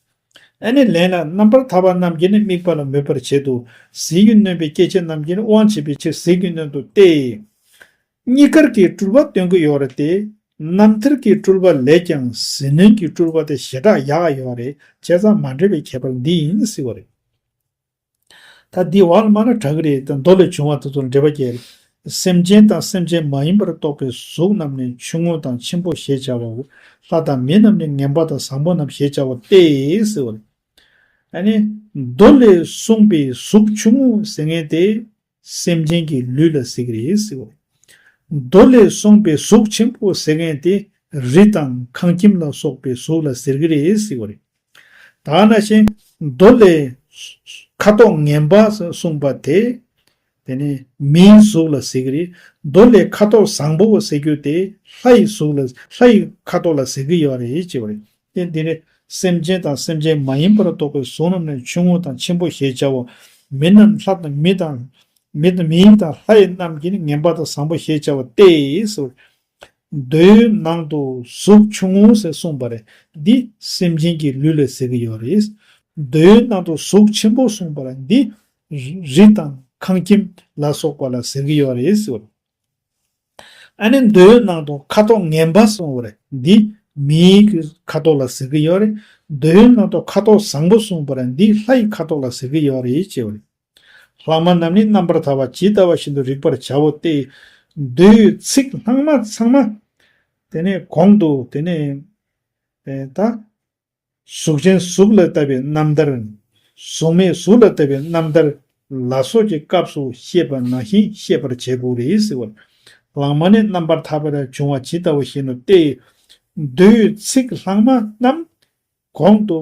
ཨ་ནི་ལན་ལ། རྣམ་པར་ཐར་པ་རྣམས་ཀྱིས་ནི། དམིགས་པ་ལ་མོས་པར་བྱེད་དོ། ཟིལ་གྱིས་གནོན་པའི་སྐྱེ་མཆེད་རྣམས་ཀྱིས་ནི། དབང་བྱེད་པའི་ཕྱིར་ཟིལ་གྱིས་གནོན་ཏོ་སྟེ། གཉིས་ཀར་གྱི་སྤྲུལ་པ་སྟོན་གྱི་ཡོད་རེད་དེ། རྣམ་ཐར་གྱི་སྤྲུལ་པ་ལས་ཀྱང་ཟིལ་གནོན་གྱི་སྤྲུལ་པ་དེ་ཞེ་དྲག་ཡག་ཡོད་རེད། བྱས་ཙང་མ་འདྲ་བའི་ཁྱད་པར་འདི་ཡིན་ཟེར་བ་རེད། ད་འདི་འོག་ལ་མར་ན་དྲག་གི་རེད། ད་མདོ་ལས་བྱུང་བ་དེ་ཚོར་འགྲེལ་པ་བརྒྱབ། སེམས་ཅན་དང་སེམས་ཅན་མ་ཡིན་པར་གཏོགས་པའི་གཟུགས་རྣམས་ནི་ཆུང་ངུ་དང་ཆེན་པོ་ཞེས་བྱ་བའོ། ལྷ་དང་མི་རྣམས་ནི་ངན་པ་དང་བཟང་པོ་རྣམས་ཞེས་བྱ་བ་སྟེ་ཟེར་བ་རེད། ཨ་ནི་མདོ་ལས་གསུངས་པའི་གཟུགས་ཆུང་ངུ་ཟེར་མཁན་དེ་སེམས་ཅན་གྱི་ལུས་ལ་ཟེར་གྱི་རེད་ཟེར་བ་རེད། མདོ་ལས་གསུངས་པའི་གཟུགས་ཆེན་པོ་ཟེར་མཁན་དེ་རི་དང་ཁང་ཁྱིམ་ལ་སོགས་པའི་གཟུགས་ལ་ཟེར་གྱི་རེད་ཟེར་བ་རེད། ད་ནང་བཞིན་མདོ་ལས་ཁ་དོག་ངན་པ་གསུངས་པ་དེ། དེ་ནས་མིའི་གཟུགས་ལ་ཟེར་གྱི་རེད། མདོ་ལས་ཁ་དོག་བཟང་པོ་ཟེར་རྒྱུ་དེ་ལྷ་ཡི་གཟུགས་ལ། ལྷ་ཡི་ཁ་དོག་ལ་ཟེར་གྱི་ཡོད་རེད་ཅེས་པ་རེད། དེ་འདི་ནི་སེམས་ཅན་དང་སེམས་ཅན་མ་ཡིན་པར་གཏོགས་པའི་གཟུགས་རྣམས་ནི་ཆུང་ངུ་དང་ཆེན་པོ་ཞེས་བྱའོ། མི་རྣམས་ལྷ་དང་མི་དང་། མི་དང་མི་དང་ལྷ་ཡི་རྣམས་ཀྱིས་ནི་ངན་པ་དང་བཟང་པོ་ཞེས་བྱ་བ་སྟེ་ཟེར། མདོའི་ནང་དུ་གཟུགས་ཆུང་ངུ་ཟེར་གསུངས་པ་རེད། འདི་སེམས་ཅན་གྱི་ལུས་ལ་ཟེར་གྱི་ཡོད་རེད། མདོའི་ནང་དུ་གཟུགས་ཆེན་པོ་གསུངས་པ་རེད། འདི་རི་དང་ཁང་ཁྱིམ་ལ་སོགས་པ་ལ་ཟེར་གྱི་ཡོད་རེད་ཟེར། ཨ་ནི་མདོའི་ནང་དུ་ཁ་དོག་ངན་པ་གསུངས་པ་རེད། འདི་མིའི་ཁ་དོག་ལ་ཟེར་གྱི་ཡོད་རེད། མདོའི་ནང་དུ་ཁ་དོག་བཟང་པོ་གསུངས་པ་རེད། འདི་ལྷ་ཡི་ཁ་དོག་ལ་ཟེར་གྱི་ཡོད་རེད་ཅེས་པ་རེད། ལྷག་མ་རྣམས་ནི་རྣམ་པར་ཐར་པ་ཇི་ལྟ་བ་བཞིན་དུ་རིག་པར་བྱའོ་སྟེ། མདོའི་ཚིག་ལྷག་མ་ཚང་མ། དེ་ནས་གོང་དུ་དེ་ནས་ད་གཟུགས་ཅན་གཟུགས་ལ་ལྟ་བའི་རྣམ་ཐར། གཟུགས་མེད་གཟུགས་ལ་ལྟ་བའི་རྣམ་ཐར་ལ་སོགས་ཀྱི་སྐབས་སུ་བཤད་པ་ནང་བཞིན་བཤད་པར་བྱེད་དགོས་རེད་ཟེར་བ། ལྷག་མ་ནི་རྣམ་པར་ཐར་པ་ལས་བྱུང་བ་ཇི་ལྟ་བ་བཞིན་ནོ་སྟེ། མདོའི་ཚིག་ལྷག་མ་རྣམས་གོང་དུ།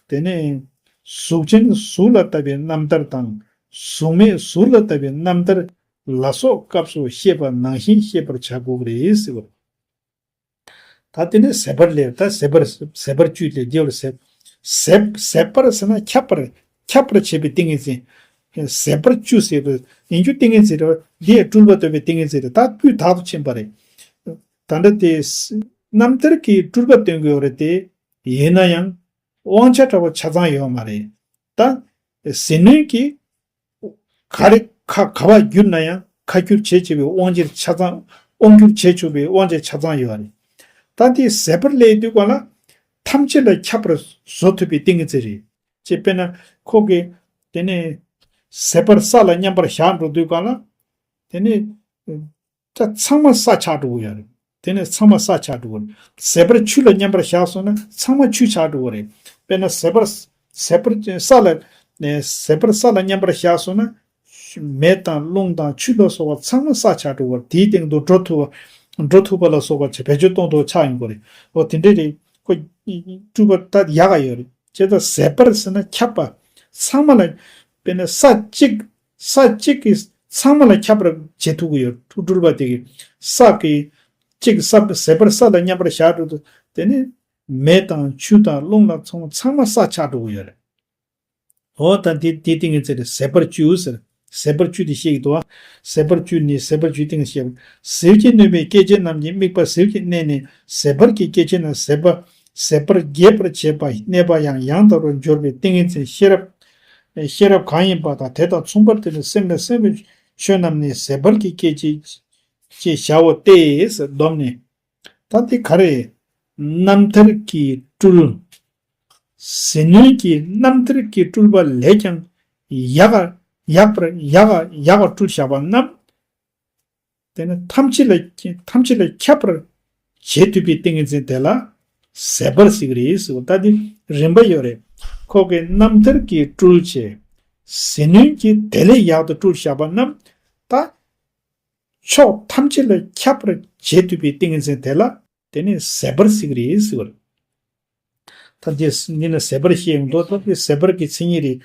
དེ་ནས་གཟུགས་ཅན་གཟུགས་ལ་ལྟ་བའི་རྣམ་ཐར་དང་། གཟུགས་མེད་གཟུགས་ལ་ལྟ་བའི་རྣམ་ཐར་ལ་སོགས་སྐབས་སུ་བཤད་པ་ནང་བཞིན་བཤད་པར་བྱ་དགོས་རེད་ཟེར་བ། ད་དེ་ནས་ཟད་པར་ལས། ད་ཟད་པར་ཟད་པར་བཅུ་ལས་རྒྱས་པར་ཟད། ཟད་ཟད་པར་ཟེར་ན་ཁྱབ་པར་ཁྱབ་པར་བྱེད་པའི་ཏིང་ངེ་འཛིན། ཟད་པར་བཅུ་ཟེར་བ་ཡིན་རྒྱུ་ཏིང་ངེ་འཛིན་རེད་བ། འདི་ཡང་སྤྲུལ་པ་སྟོན་པའི་ཏིང་ངེ་འཛིན་རེད། ད་སྤུས་དག་ཏུ་ཕྱིན་པ་རེད། ད་འདྲ་དེ་རྣམ་ཐར་གྱི་སྤྲུལ་པ་སྟོན་གྱི་ཡོད་རེད་དེ། ཡིན་ན་ཡང་དབང་ཆ་འདྲ་བོ་ཆ་ཚང་ཡོད་མ་རེད། ད་ཟིལ་གནོན་གྱིས་ག་རེ་ཁ་ག་པར་བསྒྱུར་ན་ཡང་ཁ་བསྒྱུར་བྱེད་བྱེད་པའི་དབང་ཆ་ཆ་ཚང་། དབང་བསྒྱུར་བྱེད་ཆོག་པའི་དབང་ཆ་ཆ་ཚང་ཡོད་རེད། ད་དེ་ཟད་པར་སླེབས་དུས་ག་ལ་ཐམས་ཅད་ལ་ཁྱབ་པར་བཟོ་ཐུབ་པའི་ཏིང་ངེ་འཛིན་རེད། ཅེས་དཔེར་ན་ཁོ་གིས་དེ་ནས་ཟད་པར་ས་ལ་མཉམ་པར་བཞག་འགྲོ་དུས་ག་ལ་དེ་ནས། ད་ཚང་མ་ས་ཆགས་འགྲོ་གི་ཡོད་རེད། དེ་ནས་ཚང་མ་ས་ཆགས་འགྲོ་གི་རེད། ཟད་པར་ཆུ་ལ་མཉམ་པར་བཞག་སོང་ན་ཚང་མ་ཆུ་ཆགས་འགྲོ་གི་རེད། དཔེར་ན་ཟད་པར་ཟད་པར་ས་ལ་ནས་ཟད་པར་ས་ལ་མཉམ་པར་བཞག་སོང་ན་མེ་དང་རླུང་དང་ཆུ་ལ་སོགས་པ་ཚང་མ་ས་ཆགས་འགྲོ་གི་རེད། དེའི་སྟེང་དུ་འགྲོ་ཐུབ་པ་འགྲོ་ཐུབ་པ་ལ་སོགས་པ་བེད་སྤྱོད་གཏོང་ཐུབ་པ་ཆགས་ཡོང་གི་རེད། འོ་དེ་འདྲ་རེད། ཁོ་སྤྲུལ་པ་ད་ཡག་ག་ཡོད་རེད། བྱས་ཙང་ཟད་པར་ཟེར་ན་ཁྱབ་པ། ཚང་མ་ལ། དཔེར་ན་ས་གཅིག་ས་གཅིག་གིས་ཚང་མ་ལ་ཁྱབ་པར་བྱེད་ཐུབ་ཀྱི་ཡོད། སྤྲུལ་པ་དེ་གིས་ས་གི་གཅིག་ས་ཟད་པར་ས་ལ་མཉམ་པར་བཞག་འགྲོ་དུས་དེ་ནི་མེ་དང་ཆུ་དང་རླུང་ལ་ཚང་ཚང་མ་ས་ཆགས་འགྲོ་གི་ཡོད་རེད། འོ་ད་འདི་འདི་ཏིང་ངེ་འཛིན་རེད། ཟད་པར་བཅུ་ཟེར། ཟད་པར་བཅུ་དེ་བཤད་ཀྱི་འདུག་བ། ཟད་པར་བཅུ་ནི་ཟད་པར་བཅུའི་ཏིང་ངེ་འཛིན་བཤད། ཟིལ་གྱིས་གནོན་པའི་སྐྱེ་མཆེད་རྣམས་ཀྱི་དམིགས་པ་ཟིལ་གྱིས་གནོན་ནས་ཟད་པར་གྱི་སྐྱེ་མཆེད་རྣམས་ཟད་པ་ཟད་པར་རྒྱས་པར་བྱེད་པ་གནས་པ་ཡང་ཡང་དག་པར་འབྱོར་བའི་ཏིང་ངེ་འཛིན་ཤེས་རབ། ཤེས་རབ་གང་ཡིན་པ་དང་དེ་དང་མཚུངས་པར་དེ་ནི་སེམས་ལ་སེམས་པའི་ཆོས་རྣམས་ནི་ཟད་པར་གྱི་སྐྱེ་མཆེད་ཅེས་བྱའོ་སྟེ་ཟེར་བསྡོམས་ནས། ད་འདི་ག་རེ། རྣམ་ཐར་གྱི་སྤྲུལ། ཟིལ་གནོན་གྱིས་རྣམ་ཐར་གྱི་སྤྲུལ་པ་ལས་ཀྱང་ཡག་ག་ཡག་པར་ཡག་ག་ཡག་པར་སྤྲུལ་བཞག་པ་རྣམས། དེ་ནི་ཐམས་ཅད་ལ་ཐམས་ཅད་ལ་ཁྱབ་པར་བྱེད་ཐུབ་པའི་ཏིང་ངེ་འཛིན་དེ་ལ་ཟད་པར་ཟེར་གྱི་རེད་ཟེར་བ། ད་འདི་རིམ་པ་ཡོད་རེད། ཁོ་གིས་རྣམ་ཐར་གྱི་སྤྲུལ་བྱས། ཟིལ་གནོན་གྱིས་དེ་ལས་ཡག་ཏུ་སྤྲུལ་བཞག་པ་རྣམས་ད། ཕྱོགས་ཐམས་ཅད་ལ་ཁྱབ་པར་བྱེད་ཐུབ་པའི་ཏིང་ངེ་འཛིན་དེ་ལ་དེ་ནི་ཟད་པར་ཟེར་གྱི་རེད་ཟེར་བ་རེད། ད་འདི་ཡིན་ན་ཟད་པར་བཤད་ཡོང་དོ། ད་འདི་ཟད་པར་གྱི་མཚན་ཉིད་རེད།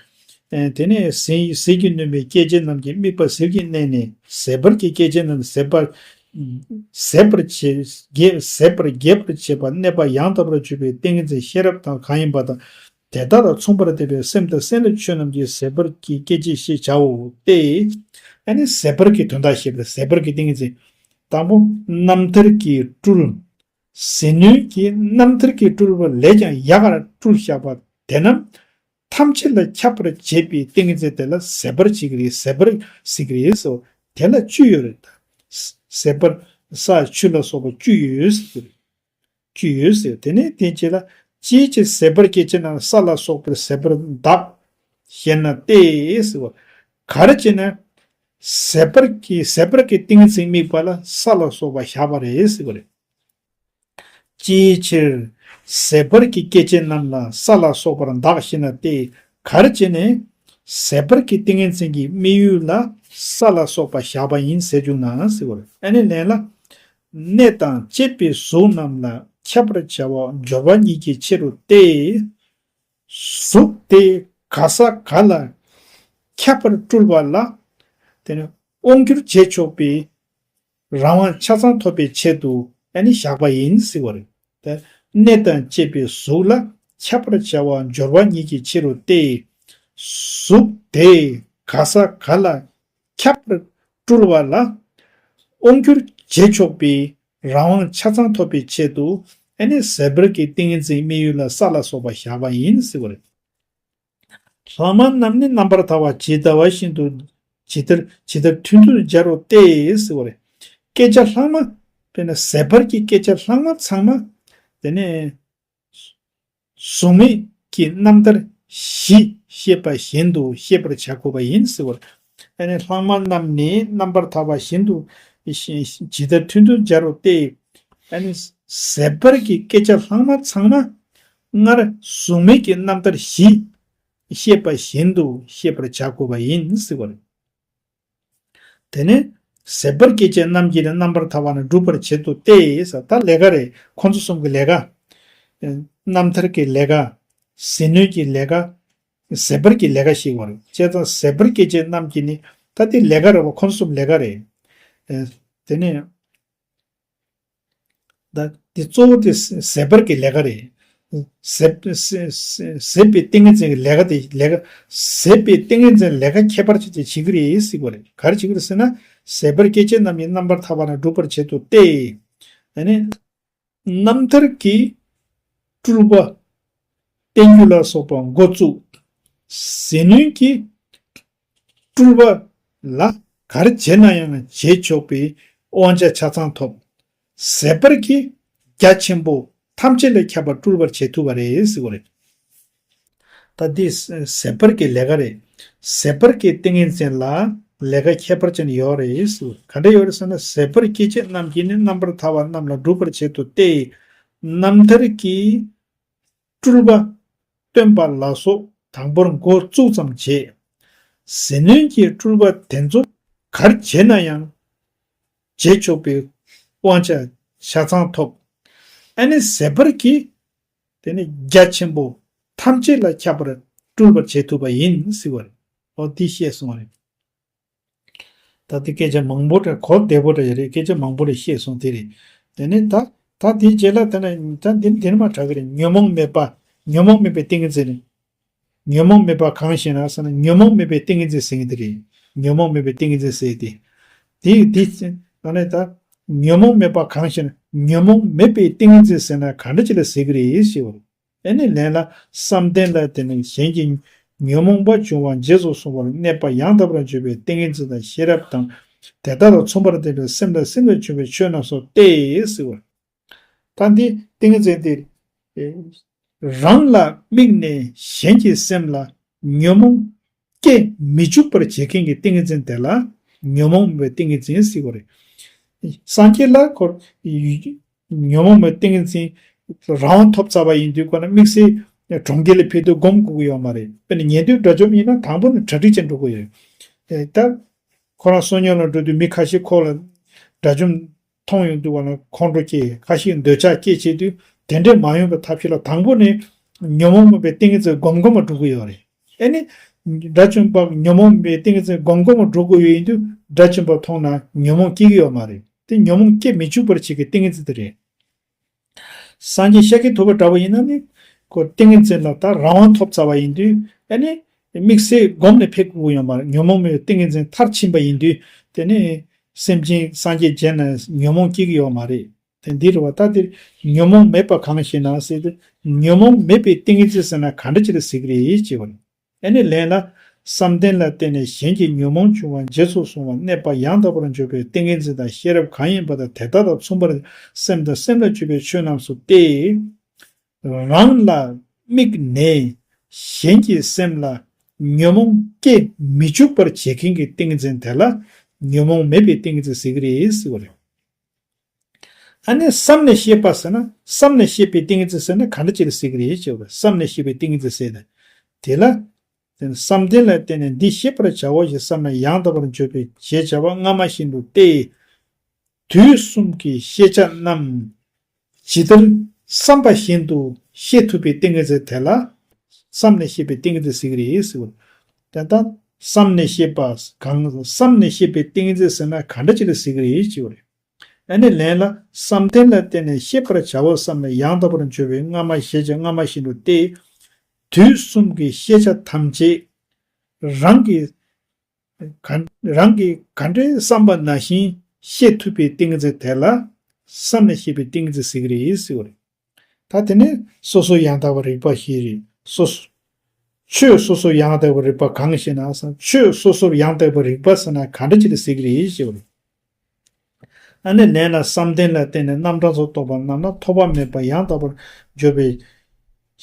ཨེ། དེ་ནས་ཟིལ་ཟིལ་གྱིས་གནོན་པའི་སྐད་ཅིག་རྣམས་ཀྱིས། དམིགས་པ་ཟིལ་གྱིས་མནན་ནས་ཟད་པར་གྱི་སྐད་ཅིག་རྣམས་ཟད་པར། ཟད་པར་བྱེད། རྒྱས། ཟད་པར་རྒྱས་པར་བྱེད་པ་གནས་པ་ཡང་དག་པར་གྱུར་པའི་ཏིང་ངེ་འཛིན་ཤེས་རབ་དང་གང་ཡིན་པ་དང་། དེ་དག་དང་མཚུངས་པར་ལྡན་པའི་སེམས་དང་སེམས་ལས་ཆོས་རྣམས་ཀྱི་ཟད་པར་གྱི་སྐད་ཅིག་ཞེས་བྱའོ་སྟེ། ཨ་ནི་ཟད་པར་གྱི་དོན་དག་བཤད་པའི་ཟད་པར་གྱི་ཏིང་ངེ་འཛིན། དང་པོ་རྣམ་ཐར་གྱིས་སྤྲུལ། ཟིལ་གནོན་གྱིས་རྣམ་ཐར་གྱིས་སྤྲུལ་པ་ལས་ཀྱང་ཡག་པར་སྤྲུལ་བཞག་པ་དེ་རྣམས་ཐམས་ཅད་ལ་ཁྱབ་པར་བྱེད་པའི་ཏིང་ངེ་འཛིན་དེ་ལ་ཟད་པར་བྱེད་ཀྱི་རེད། ཟད་པར་ཟེར་གྱི་རེད་ཟེར། དེ་ལ་བཅུད་ཡོད་རེད། ཟད་པར་ས་ཆུ་ལ་སོགས་པ་བཅུད་ཡོད་ཟེར་གྱི་རེད། བཅུད་ཡོད་ཟེར། དེ་ནས་དེ་རྗེས་ལ་ཅིའི་ཕྱིར་ཟད་པར་སྐད་ཅིག་རྣམས་ས་ལ་སོགས་པར་ཟད་པར་གདགས་ཞེ་ན་སྟེ་ཟེར་བ། ག་རེ་བྱས་ན་ཟད་པར་གྱི་ཟད་པར་གྱི་ཏིང་ངེ་འཛིན་དམིགས་པ་ལ་ས་ལ་སོགས་པ་བཞག་པ་རེད་ཟེར་བ་རེད། ཅིའི་ཕྱིར་ཟད་པར་གྱི་སྐད་ཅིག་རྣམས་ལ་ས་ལ་སོགས་པར་གདགས་ཞེ་ན་སྟེ། ག་རེ་བྱས་ནས་ཟད་པར་གྱི་ཏིང་ངེ་འཛིན་གྱི་དམིགས་ཡུལ་ལ་ས་ལ་སོགས་པ་བཞག་པ་ཡིན་ཟེར་བྱུང་ན་ཟེར་བ་རེད། ཨ་ནི་ལན་ལ། གནས་དང་བཅས་པའི་གཟུགས་རྣམས་ལ་ཁྱབ་པར་བྱ་བ་སྦྱོར་བ་ཉིད་ཀྱི་ཕྱིར་རོ་སྟེ། གཟུགས་དེ་ག་ས་ག་ལ་ཁྱབ་པར་སྤྲུལ་པ་ལ། དེ་ནི་དབང་བསྒྱུར་བྱེད་ཆོག་པའི་རང་དབང་ཆ་ཚང་ཐོབ་པའི་ཆེད་དུ་ཨ་ནི་བཞག་པ་ཡིན་ཟེར་བ་རེད། དེ་གནས་དང་བཅས་པའི་གཟུགས་ལ་ཁྱབ་པར་བྱ་བ་སྦྱོར་བ་ཉིད་ཀྱི་ཕྱིར་རོ་སྟེ། གཟུགས་དེ་ག་ས་ག་ལ་ཁྱབ་པར་སྤྲུལ་བ་ལ་དབང་བསྒྱུར་བྱེད་ཆོག་པའི་རང་དབང་ཆ་ཚང་ཐོབ་པའི་ཆེད་དུ་ཨ་ནི་ཟད་པར་གྱི་ཏིང་ངེ་འཛིན་དམིགས་ཡུལ་ལ་ས་ལ་སོགས་པ་བཞག་པ་ཡིན་ཟེར་བ་རེད། ལྷག་མ་རྣམས་ནི་རྣམ་པར་ཐར་པ་ཇི་ལྟ་བ་བཞིན་དུ་ཇི་ལྟར་ཇི་ལྟར་ཐུན་དུ་སྦྱར་རོ་སྟེ་ཟེར་བ་རེད། སྐད་ཆ་ལྷག་མ། དཔེར་ན་ཟད་པར་གྱི་སྐད་ཆ་ལྷག་མ་ཚང་མ། དེ་ནས་གཟུགས་མེད་ཀྱི་རྣམ་ཐར་བཞི་བཤད་པ་བཞིན་དུ་ཤེས་པར་བྱ་དགོས་པ་ཡིན་ཟེར་བ་རེད། ཨ་ནི་ལྷག་མ་རྣམས་ནི་རྣམ་པར་ཐར་པ་བཞིན་དུ་ཇི་ལྟར་ཐུན་དུ་སྦྱར་རོ་སྟེ། ཨ་ནི་ཟད་པར་གྱི་སྐད་ཆ་ལྷག་མ་ཚང་མ་སྔར་གཟུགས་མེད་ཀྱི་རྣམ་ཐར་བཞི་བཤད་པ་བཞིན་དུ་ཤེས་པར་བྱ་དགོས་པ་ཡིན་ཟེར་བ་རེད། དེ་ནས་ཟད་པར་སྐད་ཅིག་རྣམས་ཀྱིས་ནི་རྣམ་པར་ཐར་པ་ནི་སྒྲུབ་པར་བྱེད་དོ་སྟེ་ཟེར། ད་ལས་ཀ་རེད། ཁོང་ཚོ་གསུམ་གྱི་ལས་ཀ། རྣམ་ཐར་གྱི་ལས་ཀ། ཟིལ་གནོན་གྱི་ལས་ཀ། ཟད་པར་གྱི་ལས་ཀ་ཞིག་བར་བྱས་ཙང་ཟད་པར་སྐད་ཅིག་རྣམས་ཀྱིས་ནི། ད་དེ་ལས་ཀ་རེད་བ། ཁོང་ཚོ་གསུམ་ལས་ཀ་རེད། དེ་ནས། ད་འདི་གཙོ་བོ་དེ་ཟད་པར་གྱི་ལས་ཀ་རེད། ཟད་ཟད་ཟད་པའི་ཏིང་ངེ་འཛིན་གྱི་ལས་ཀ་དེ་ལས་ཀ་ཟད་པའི་ཏིང་ངེ་འཛིན་ལས་ཀ་ཁྱད་པར་ཅན་དེ་བྱེད་ཀྱི་རེད་ཟེར་བ་རེད། ག་རེ་བྱེད་ཀྱི་རེད་ཟེར་ན། ཟད་པར་སྐད་ཅིག་རྣམས་ཀྱིས་རྣམ་པར་ཐར་པ་ན་སྒྲུབ་པར་བྱེད་དོ་སྟེ། ཨ་ནི། རྣམ་ཐར་གྱིས་སྤྲུལ་པ་བསྟན་རྒྱུ་ལ་སོགས་པ་འགོ་བཙུགས། ཟིལ་གནོན་གྱིས་སྤྲུལ་པ་ལ་ག་རེ་བྱས་ན་ཡང་བྱེད་ཆོག་པའི་དབང་ཆ་ཆ་ཚང་ཐོབ། ཟད་པར་གྱིས་རྒྱ་ཆེན་པོ་ཐམས་ཅད་ལ་ཁྱབ་པར་སྤྲུལ་པར་བྱེད་ཐུབ་པ་རེད་ཟེར་བ་རེད། ད་འདི་ཟད་པར་གྱི་ལས་ཀ་རེད། ཟད་པར་གྱི་ཏིང་ངེ་འཛིན་ལ་ལས་ཀ་ཁྱད་པར་ཅན་ཡོད་རེད་ཟེར། ག་འདྲ་ཡོད་རེད་ཟེར་ན། ཟད་པར་སྐད་ཅིག་རྣམས་ཀྱིས་ནི་རྣམ་པར་ཐར་པ་རྣམས་ལ་སྒྲུབ་པར་བྱེད་དོ་སྟེ། རྣམ་ཐར་གྱིས་སྤྲུལ་པ་སྟོན་པ་ལ་སོགས་དང་པོར་འགོ་བཙུགས་ཙམ་བྱས། ཟིལ་གནོན་གྱིས་སྤྲུལ་པ་དེ་ཚོ་གར་བྱས་ན་ཡང་བྱེད་ཆོག་པའི་དབང་ཆ་ཆ་ཚང་ཐོབ། ཨ་ནི་ཟད་པར་གྱིས་དེ་ནི་རྒྱ་ཆེན་པོ་ཐམས་ཅད་ལ་ཁྱབ་པར་སྤྲུལ་པར་བྱེད་ཐུབ་པ་ཡིན་ཟེར་བ་རེད། འོ་འདི་བཤད་སོང་བ་རེད། ད་ལྟ་སྐད་ཆ་མང་པོ་འདྲ་གོ་བདེ་པོ་འདྲ་ཡོད་རེད། སྐད་ཆ་མང་པོ་འདྲ་བཤད་སོང་དེ་རེད། དེ་ནས་ད་ད་དེའི་རྗེས་ལ་དེ་ནས་ད་འདི་འདི་ནས་མ་དྲག་གི་རེད། ཉོན་མོངས་མེད་པ། ཉོན་མོངས་མེད་པའི་ཏིང་ངེ་འཛིན་རེད། ཉོན་མོངས་མེད་པ་གང་ཞེ་ན་ཟེར་ན། ཉོན་མོངས་མེད་པའི་ཏིང་ངེ་འཛིན་ཟེར་གྱི་འདི་རེད། ཉོན་མོངས་མེད་པའི་ཏིང་ངེ་འཛིན་ཟེར་ཏེ། དེ་དེ་ཨ་ནི་ད་ཉོན་མོངས་མེད་པ་གང་ཞེ་ན། ཉོན་མོངས་མེད་པའི་ཏིང་ངེ་འཛིན་ཟེར་ན་ག་འདྲ་ཅིག་ལ་ཟེར་གྱི་རེད་ཞེས་པ། ཨ་ནི་ལན་ལ། བསམ་གཏན་ལ་དེ་ནི་གཞན་གྱི་ཉོན་མོངས་པ་འབྱུང་བ་རྗེས་སུ་བཟུང་བར་གནས་པ་ཡང་དག་པར་གྱུར་པའི་ཏིང་ངེ་འཛིན་དང་ཤེས་རབ་དང་། དེ་དག་དང་མཚུངས་པར་ལྡན་པའི་སེམས་དང་སེམས་ལས་བྱུང་བའི་ཆོས་རྣམས་སོ་སྟེ་ཟེར་བ། ད་འདི་ཏིང་ངེ་འཛིན་དེ་རང་ལ་དམིགས་ནས་གཞན་གྱི་སེམས་ལ་ཉོན་མོངས་སྐྱེ་མི་འཇུག་པར་བྱེད་མཁན་གྱི་ཏིང་ངེ་འཛིན་དེ་ལ་ཉོན་མོངས་མེད་པའི་ཏིང་ངེ་འཛིན་ཟེར་བ་རེད། སངས་རྒྱས་ལ་ཁོ་ཉོན་མོངས་མེད་ཏིང་ངེ་འཛིན་རང་དབང་ཐོབ་ཚར་བ་ཡིན་དུས་ཁོ་ན་དམིགས་བསལ་གྲོང་ཁྱེར་ལ་ཕེབས་དུས་སྒོམ་དགོས་ཀྱི་ཡོད་མ་རེད། དཔེར་ན་ཉན་ཐོས་དགྲ་བཅོམ་ཡིན་ན་དང་པོ་ནས་གྲ་སྒྲིག་བྱས་འགྲོ་དགོས་ཡོད། ད་ཁོ་རང་བསོད་སྙོམས་ལ་འགྲོ་དུས་མི་ཁ་ཤས་ཁོ་ལ་དགྲ་བཅོམ་མཐོང་ཡོང་དུས་བ་ལ་ཁོང་ཁྲོ་སྐྱེ། ཁ་ཤས་འདོད་ཆགས་སྐྱེ་བྱེད་དུས་དེ་འདྲས་མ་ཡོང་བའི་ཐབས་ཤེས་ལ་དང་པོ་ནས་ ཉོན་མོངས་མེད་པའི་ཏིང་ངེ་འཛིན་སྒོམ་སྒོམ་འགྲོ་གི་ཡོད་རེད། ཨ་ནི། དགྲ་བཅོམ་པ་ཉོན་མོངས་མེད་པའི་ཏིང་ངེ་འཛིན་སྒོམ་སྒོམ་འགྲོ་གི་ཡོད་ཡིན་དུས་དགྲ་བཅོམ་པ་མཐོང་ན་ཉོན་མོངས་སྐྱེ་གི་ཡོད་མ་རེད། དེ་ཉོན་མོངས་སྐྱེ་མི་བཅུག་པར་བྱེད་ཀྱི་ཏིང་ངེ་འཛིན་དེ་རེད། སངས་རྒྱས་ཤཱཀྱ་ཐུབ་པ་འདྲ་བོ་ཡིན་ན་ནི། ཁོ་ཏིང་ངེ་འཛིན་ལ་ད་རང་དབང་ཐོབ་ཚར་བ་ཡིན་དུས་ཨ་ནི། དམིགས་བསལ་སྒོམ་ནས་ཕེབས་དགོས་ཡོད་མ་རེད། ཉོན་མོངས་མེད་པའི་ཏིང་ངེ་འཛིན་མཐར་ཕྱིན་པ་ཡིན་དུས་དེ་ནི། སེམས་ཅན་སངས་རྒྱས་མཇལ་ན་ཉོན་མོངས་སྐྱེ་གི་ཡོད་མ་རེད། དེ་འདི་རེད་བ། ད་འདིར་ཉོན་མོངས་མེད་པ་གང་ཞེ་ན་ཟེར་དུས་ཉོན་མོངས་མེད་པའི་ཏིང་ངེ་འཛིན་ཟེར་ན་ག་འདྲ་ཅིག་ལ་ཟེར་གི་རེད་ཅེས་པ་རེད། ཨ་ནི་ལན་ལ། བསམ་གཏན་ལ་བརྟེན་ནས་གཞན་གྱི་ཉོན་མོངས་བྱུང་བ་རྗེས་སུ་བཟུང་བར་གནས་པ་ཡང་དག་པར་འཇོག་པའི་ཏིང་ངེ་འཛིན་དང་ཤེས་རབ་གང་ཡིན་པ་དང་དེ་དག་དང་མཚུངས་པར་སེམས་དང་སེམས་ལ་སྤྱོད་པའི་ཆོས་རྣམས་སུ་སྟེ། རང་ལ་དམིགས་ནས་གཞན་གྱི་སེམས་ལ་ཉོན་མོངས་སྐྱེ་མི་འཇུག་པར་བྱེད་མཁན་གྱི་ཏིང་ངེ་འཛིན་དེ་ལ་ཉོན་མོངས་མེད་པའི་ཏིང་ངེ་འཛིན་ཟེར་གྱི་རེད་ཟེར་བ་རེད། ཨ་ནི་བསམ་ནས་ཤེས་པ་ཟེར་ན། བསམ་ནས་ཤེས་པའི་ཏིང་ངེ་འཛིན་ཟེར་ན་ག་འདྲ་ཅིག་ལ་ཟེར་གྱི་རེད་ཅེས་པ་རེད། བསམ་ནས་ཤེས་པའི་ཏིང་ངེ་འཛིན་ཟེར་ན། དེ་ལ། བསམ་གཏན་ལ་བརྟེན་ནས་འདི་ཤེས་པར་བྱའོ་ཞེས་བསམ་ནས་ཡང་དག་པར་འཇོག་པའི་ཞེས་བྱ་བ་སྔ་མ་བཞིན་དུ་སྟེ། དུས་གསུམ་གྱི་ཤེས་བྱ་རྣམས་ཇི་ལྟར་བསམ་པ་བཞིན་དུ་ཤེས་ཐུབ་པའི་ཏིང་ངེ་འཛིན་དེ་ལ་བསམ་ནས་ཤེས་པའི་ཏིང་ངེ་འཛིན་ཟེར་གྱི་རེད་ཟེར་བ། དེ་ལྟར་བསམ་ནས་ཤེས་པ་གང་བསམ་ནས་ཤེས་པའི་ཏིང་ངེ་འཛིན་ཟེར་ན་ག་འདྲ་ཅིག་ལ་ཟེར་གྱི་རེད་ཅེས་པ་རེད། ཨ་ནི་ལན་ལ། བསམ་གཏན་ལ་བརྟེན་ནས་ཤེས་པར་བྱའོ་བསམ་ནས་ཡང་དག་པར་འཇོག་པའི་སྔ་མ་ཞེས་བྱ་སྔ་མ་བཞིན་དུ་སྟེ། དུས་གསུམ་གྱི་ཤེས་བྱ་ཐམས་ཅད་རང་གི་ག་རང་གིས་ག་འདྲའི་བསམ་པ་ནང་བཞིན་ཤེས་ཐུབ་པའི་ཏིང་ངེ་འཛིན་དེ་ལ་བསམ་ནས་ཤེས་པའི་ཏིང་ངེ་འཛིན་ཟེར་གྱི་རེད་ཟེར་བ་རེད། ད་དེ་ནས་སོ་སོ་ཡང་དག་པར་རིག་པ་ཞིག་རེད། སོ་སོ། ཆོས་སོ་སོ་ཡང་དག་པར་རིག་པ་གང་ཞེ་ན་བསམ། ཆོས་སོ་སོར་ཡང་དག་པར་རིག་པ་ཟེར་ན་ག་འདྲ་ཅིག་ལ་ཟེར་གྱི་རེད་ཞེས་པ་རེད། ཨ་ནི་ལན་ལ། བསམ་གཏན་ལ་བརྟེན་ནས་རྣམ་གྲངས་སུ་གཏོགས་པ་རྣམས་ལ་ཐོགས་པ་མེད་པར་ཡང་དག་པར་འཇོག་པའི་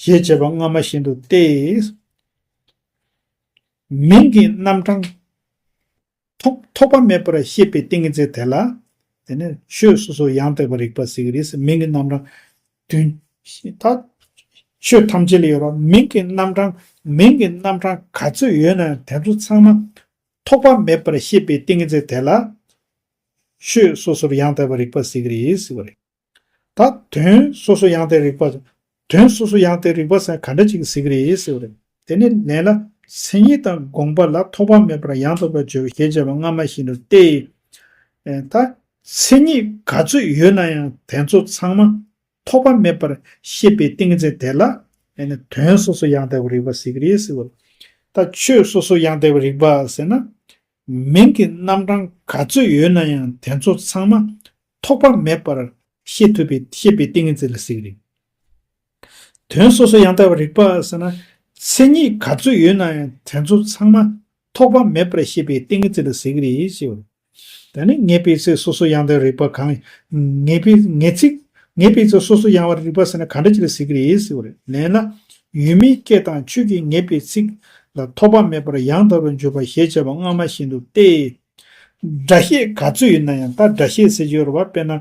ཞེས་བྱ་བ་སྔ་མ་བཞིན་དུ་སྟེ། མིང་གི་རྣམ་གྲངས་ཐོགས་ཐོགས་པ་མེད་པར་ཤེས་པའི་ཏིང་ངེ་འཛིན་དེ་ལ། དེ་ནས་ཆོས་སོ་སོ་ཡང་དག་པར་རིག་པ་ཟེར་གྱི་རེད། མིང་གི་རྣམ་གྲངས་བདུན། ད་ཆོས་ཐམས་ཅད་ལ་ཡོད་ར། མིང་གི་རྣམ་གྲངས་མིང་གི་རྣམ་གྲངས་ག་ཚོད་ཡོད་ན་དེ་ཚོ་ཚང་མ་ཐོགས་པ་མེད་པར་ཤེས་པའི་ཏིང་ངེ་འཛིན་དེ་ལ་ཆོས་སོ་སོར་ཡང་དག་པར་རིག་པ་ཟེར་གྱི་རེད་ཟེར་བ་རེད། ད་དོན་སོ་སོ་ཡང་དག་རིག་པ། དོན་སོ་སོ་ཡང་དག་རིག་པ་ཟེར་ན་ག་འདྲ་ཅིག་ཟེར་གྱི་རེད་ཟེར་བ་རེད། དེ་ནི་ལན་ལ། མཚན་ཉིད་དང་དགོངས་པ་ལ་ཐོགས་པ་མེད་པར་ཡང་དག་པར་འཇོག་པའི་ཞེས་བྱ་བ་སྔ་མ་བཞིན་དུ་སྟེ། ད་མཚན་ཉིད་ག་ཚོད་ཡོད་ན་ཡང་དེ་ཚོ་ཚང་མ་ཐོགས་པ་མེད་པར་ཤེས་པའི་ཏིང་ངེ་འཛིན་དེ་ལ་དོན་སོ་སོ་ཡང་དག་པར་རིག་པ་ཟེར་གྱི་རེད་ཟེར་བ་རེད། ད་ཆོས་སོ་སོ་ཡང་དག་པར་རིག་པ་ཟེར་ན། མིང་གི་རྣམ་གྲངས་ག་ཚོད་ཡོད་ན་ཡང་དེ་ཚོ་ཚང་མ་ཐོགས་པ་མེད་པར་ཤེས་ཐུབ་པའི་ཤེས་པའི་ཏིང་ངེ་འཛིན་ལ་ཟེར་གྱི་རེད། དོན་སོ་སོ་ཡང་དག་པར་རིག་པ་ཟེར་ན། མཚན་ཉིད་ག་ཚོད་ཡོད་ན་ཡང་དེ་ཚོ་ཚང་མ་ཐོགས་པ་མེད་པར་ཤེས་པའི་ཏིང་ངེ་འཛིན་ལ་ཟེར་གྱི་རེད་ཞེས་པ། ད་ནི་ངེས་པའི་ཚིག་སོ་སོ་ཡང་དག་རིག་པ་གང་། ངེས་པའི་ངེས་ཚིག་ངེས་པའི་ཚིག་སོ་སོ་ཡང་དག་རིག་པ་ཟེར་ན་ག་འདྲ་ཅིག་ལ་ཟེར་གྱི་རེད་ཟེར་བ་རེད། ལན་ལ། ཡུལ་མིན་སྐད་དང་ཆོས་ཀྱི་ངེས་པའི་ཚིག་ལ་ཐོགས་པ་མེད་པར་ཡང་དག་པར་འཇོག་པ་ཞེས་བྱ་བ་སྔ་མ་བཞིན་དུ་སྟེ། སྒྲ་བཤད་ག་ཚོད་ཡོད་ན་ཡང་། ད་སྒྲ་བཤད་ཟེར་གྱི་ཡོད་རེད་བ། དཔེར་ན།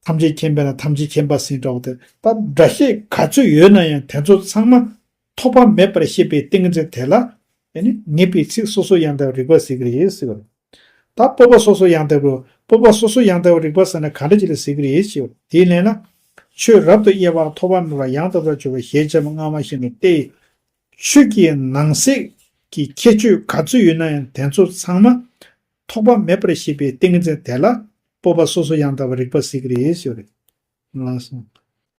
ཐམས་ཅད་མཁྱེན་པས་ན་ཐམས་ཅད་མཁྱེན་པ་ཟེར་འདྲ་བོ་དེ། ད་སྒྲ་བཤད་ག་ཚོད་ཡོད་ན་ཡང་དེ་ཚོ་ཚང་མ་ཐོགས་པ་མེད་པར་ཤེས་པའི་ཏིང་ངེ་འཛིན་དེ་ལ། ཨ་ནི་ངེས་པའི་ཚིག་སོ་སོ་ཡང་དག་རིག་པ་ཟེར་གྱི་རེད་ཟེར་བ་རེད། ད་སྤོབས་པ་སོ་སོ་ཡང་དག་པའི་སྤོབས་པ་སོ་སོ་ཡང་དག་པའི་རིག་པ་ཟེར་ན་ག་འདྲ་ཅིག་ལ་ཟེར་གྱི་རེད་ཞེས་པ། དེའི་ལན་ལ། ཆོས་རབ་ཏུ་དབྱེ་བ་ཐོགས་པ་མེད་པར་ཡང་དག་པར་འཇོག་པའི་ཞེས་བྱ་བ་སྔ་མ་བཞིན་དུ་སྟེ། ཆོས་ཀྱི་ནང་གསེས་ཀྱི་ཁྱད་ཆོས་ག་ཚོད་ཡོད་ན་ཡང་དེ་ཚོ་ཚང་མ་ཐོགས་པ་མེད་པར་ཤེས་པའི་ཏིང་ངེ་འཛིན་དེ་ལ་སྤོབས་པ་སོ་སོ་ཡང་དག་པའི་རིག་པ་ཟེར་གྱི་རེད་ཞེས་པ་རེད། ལགས་སོ།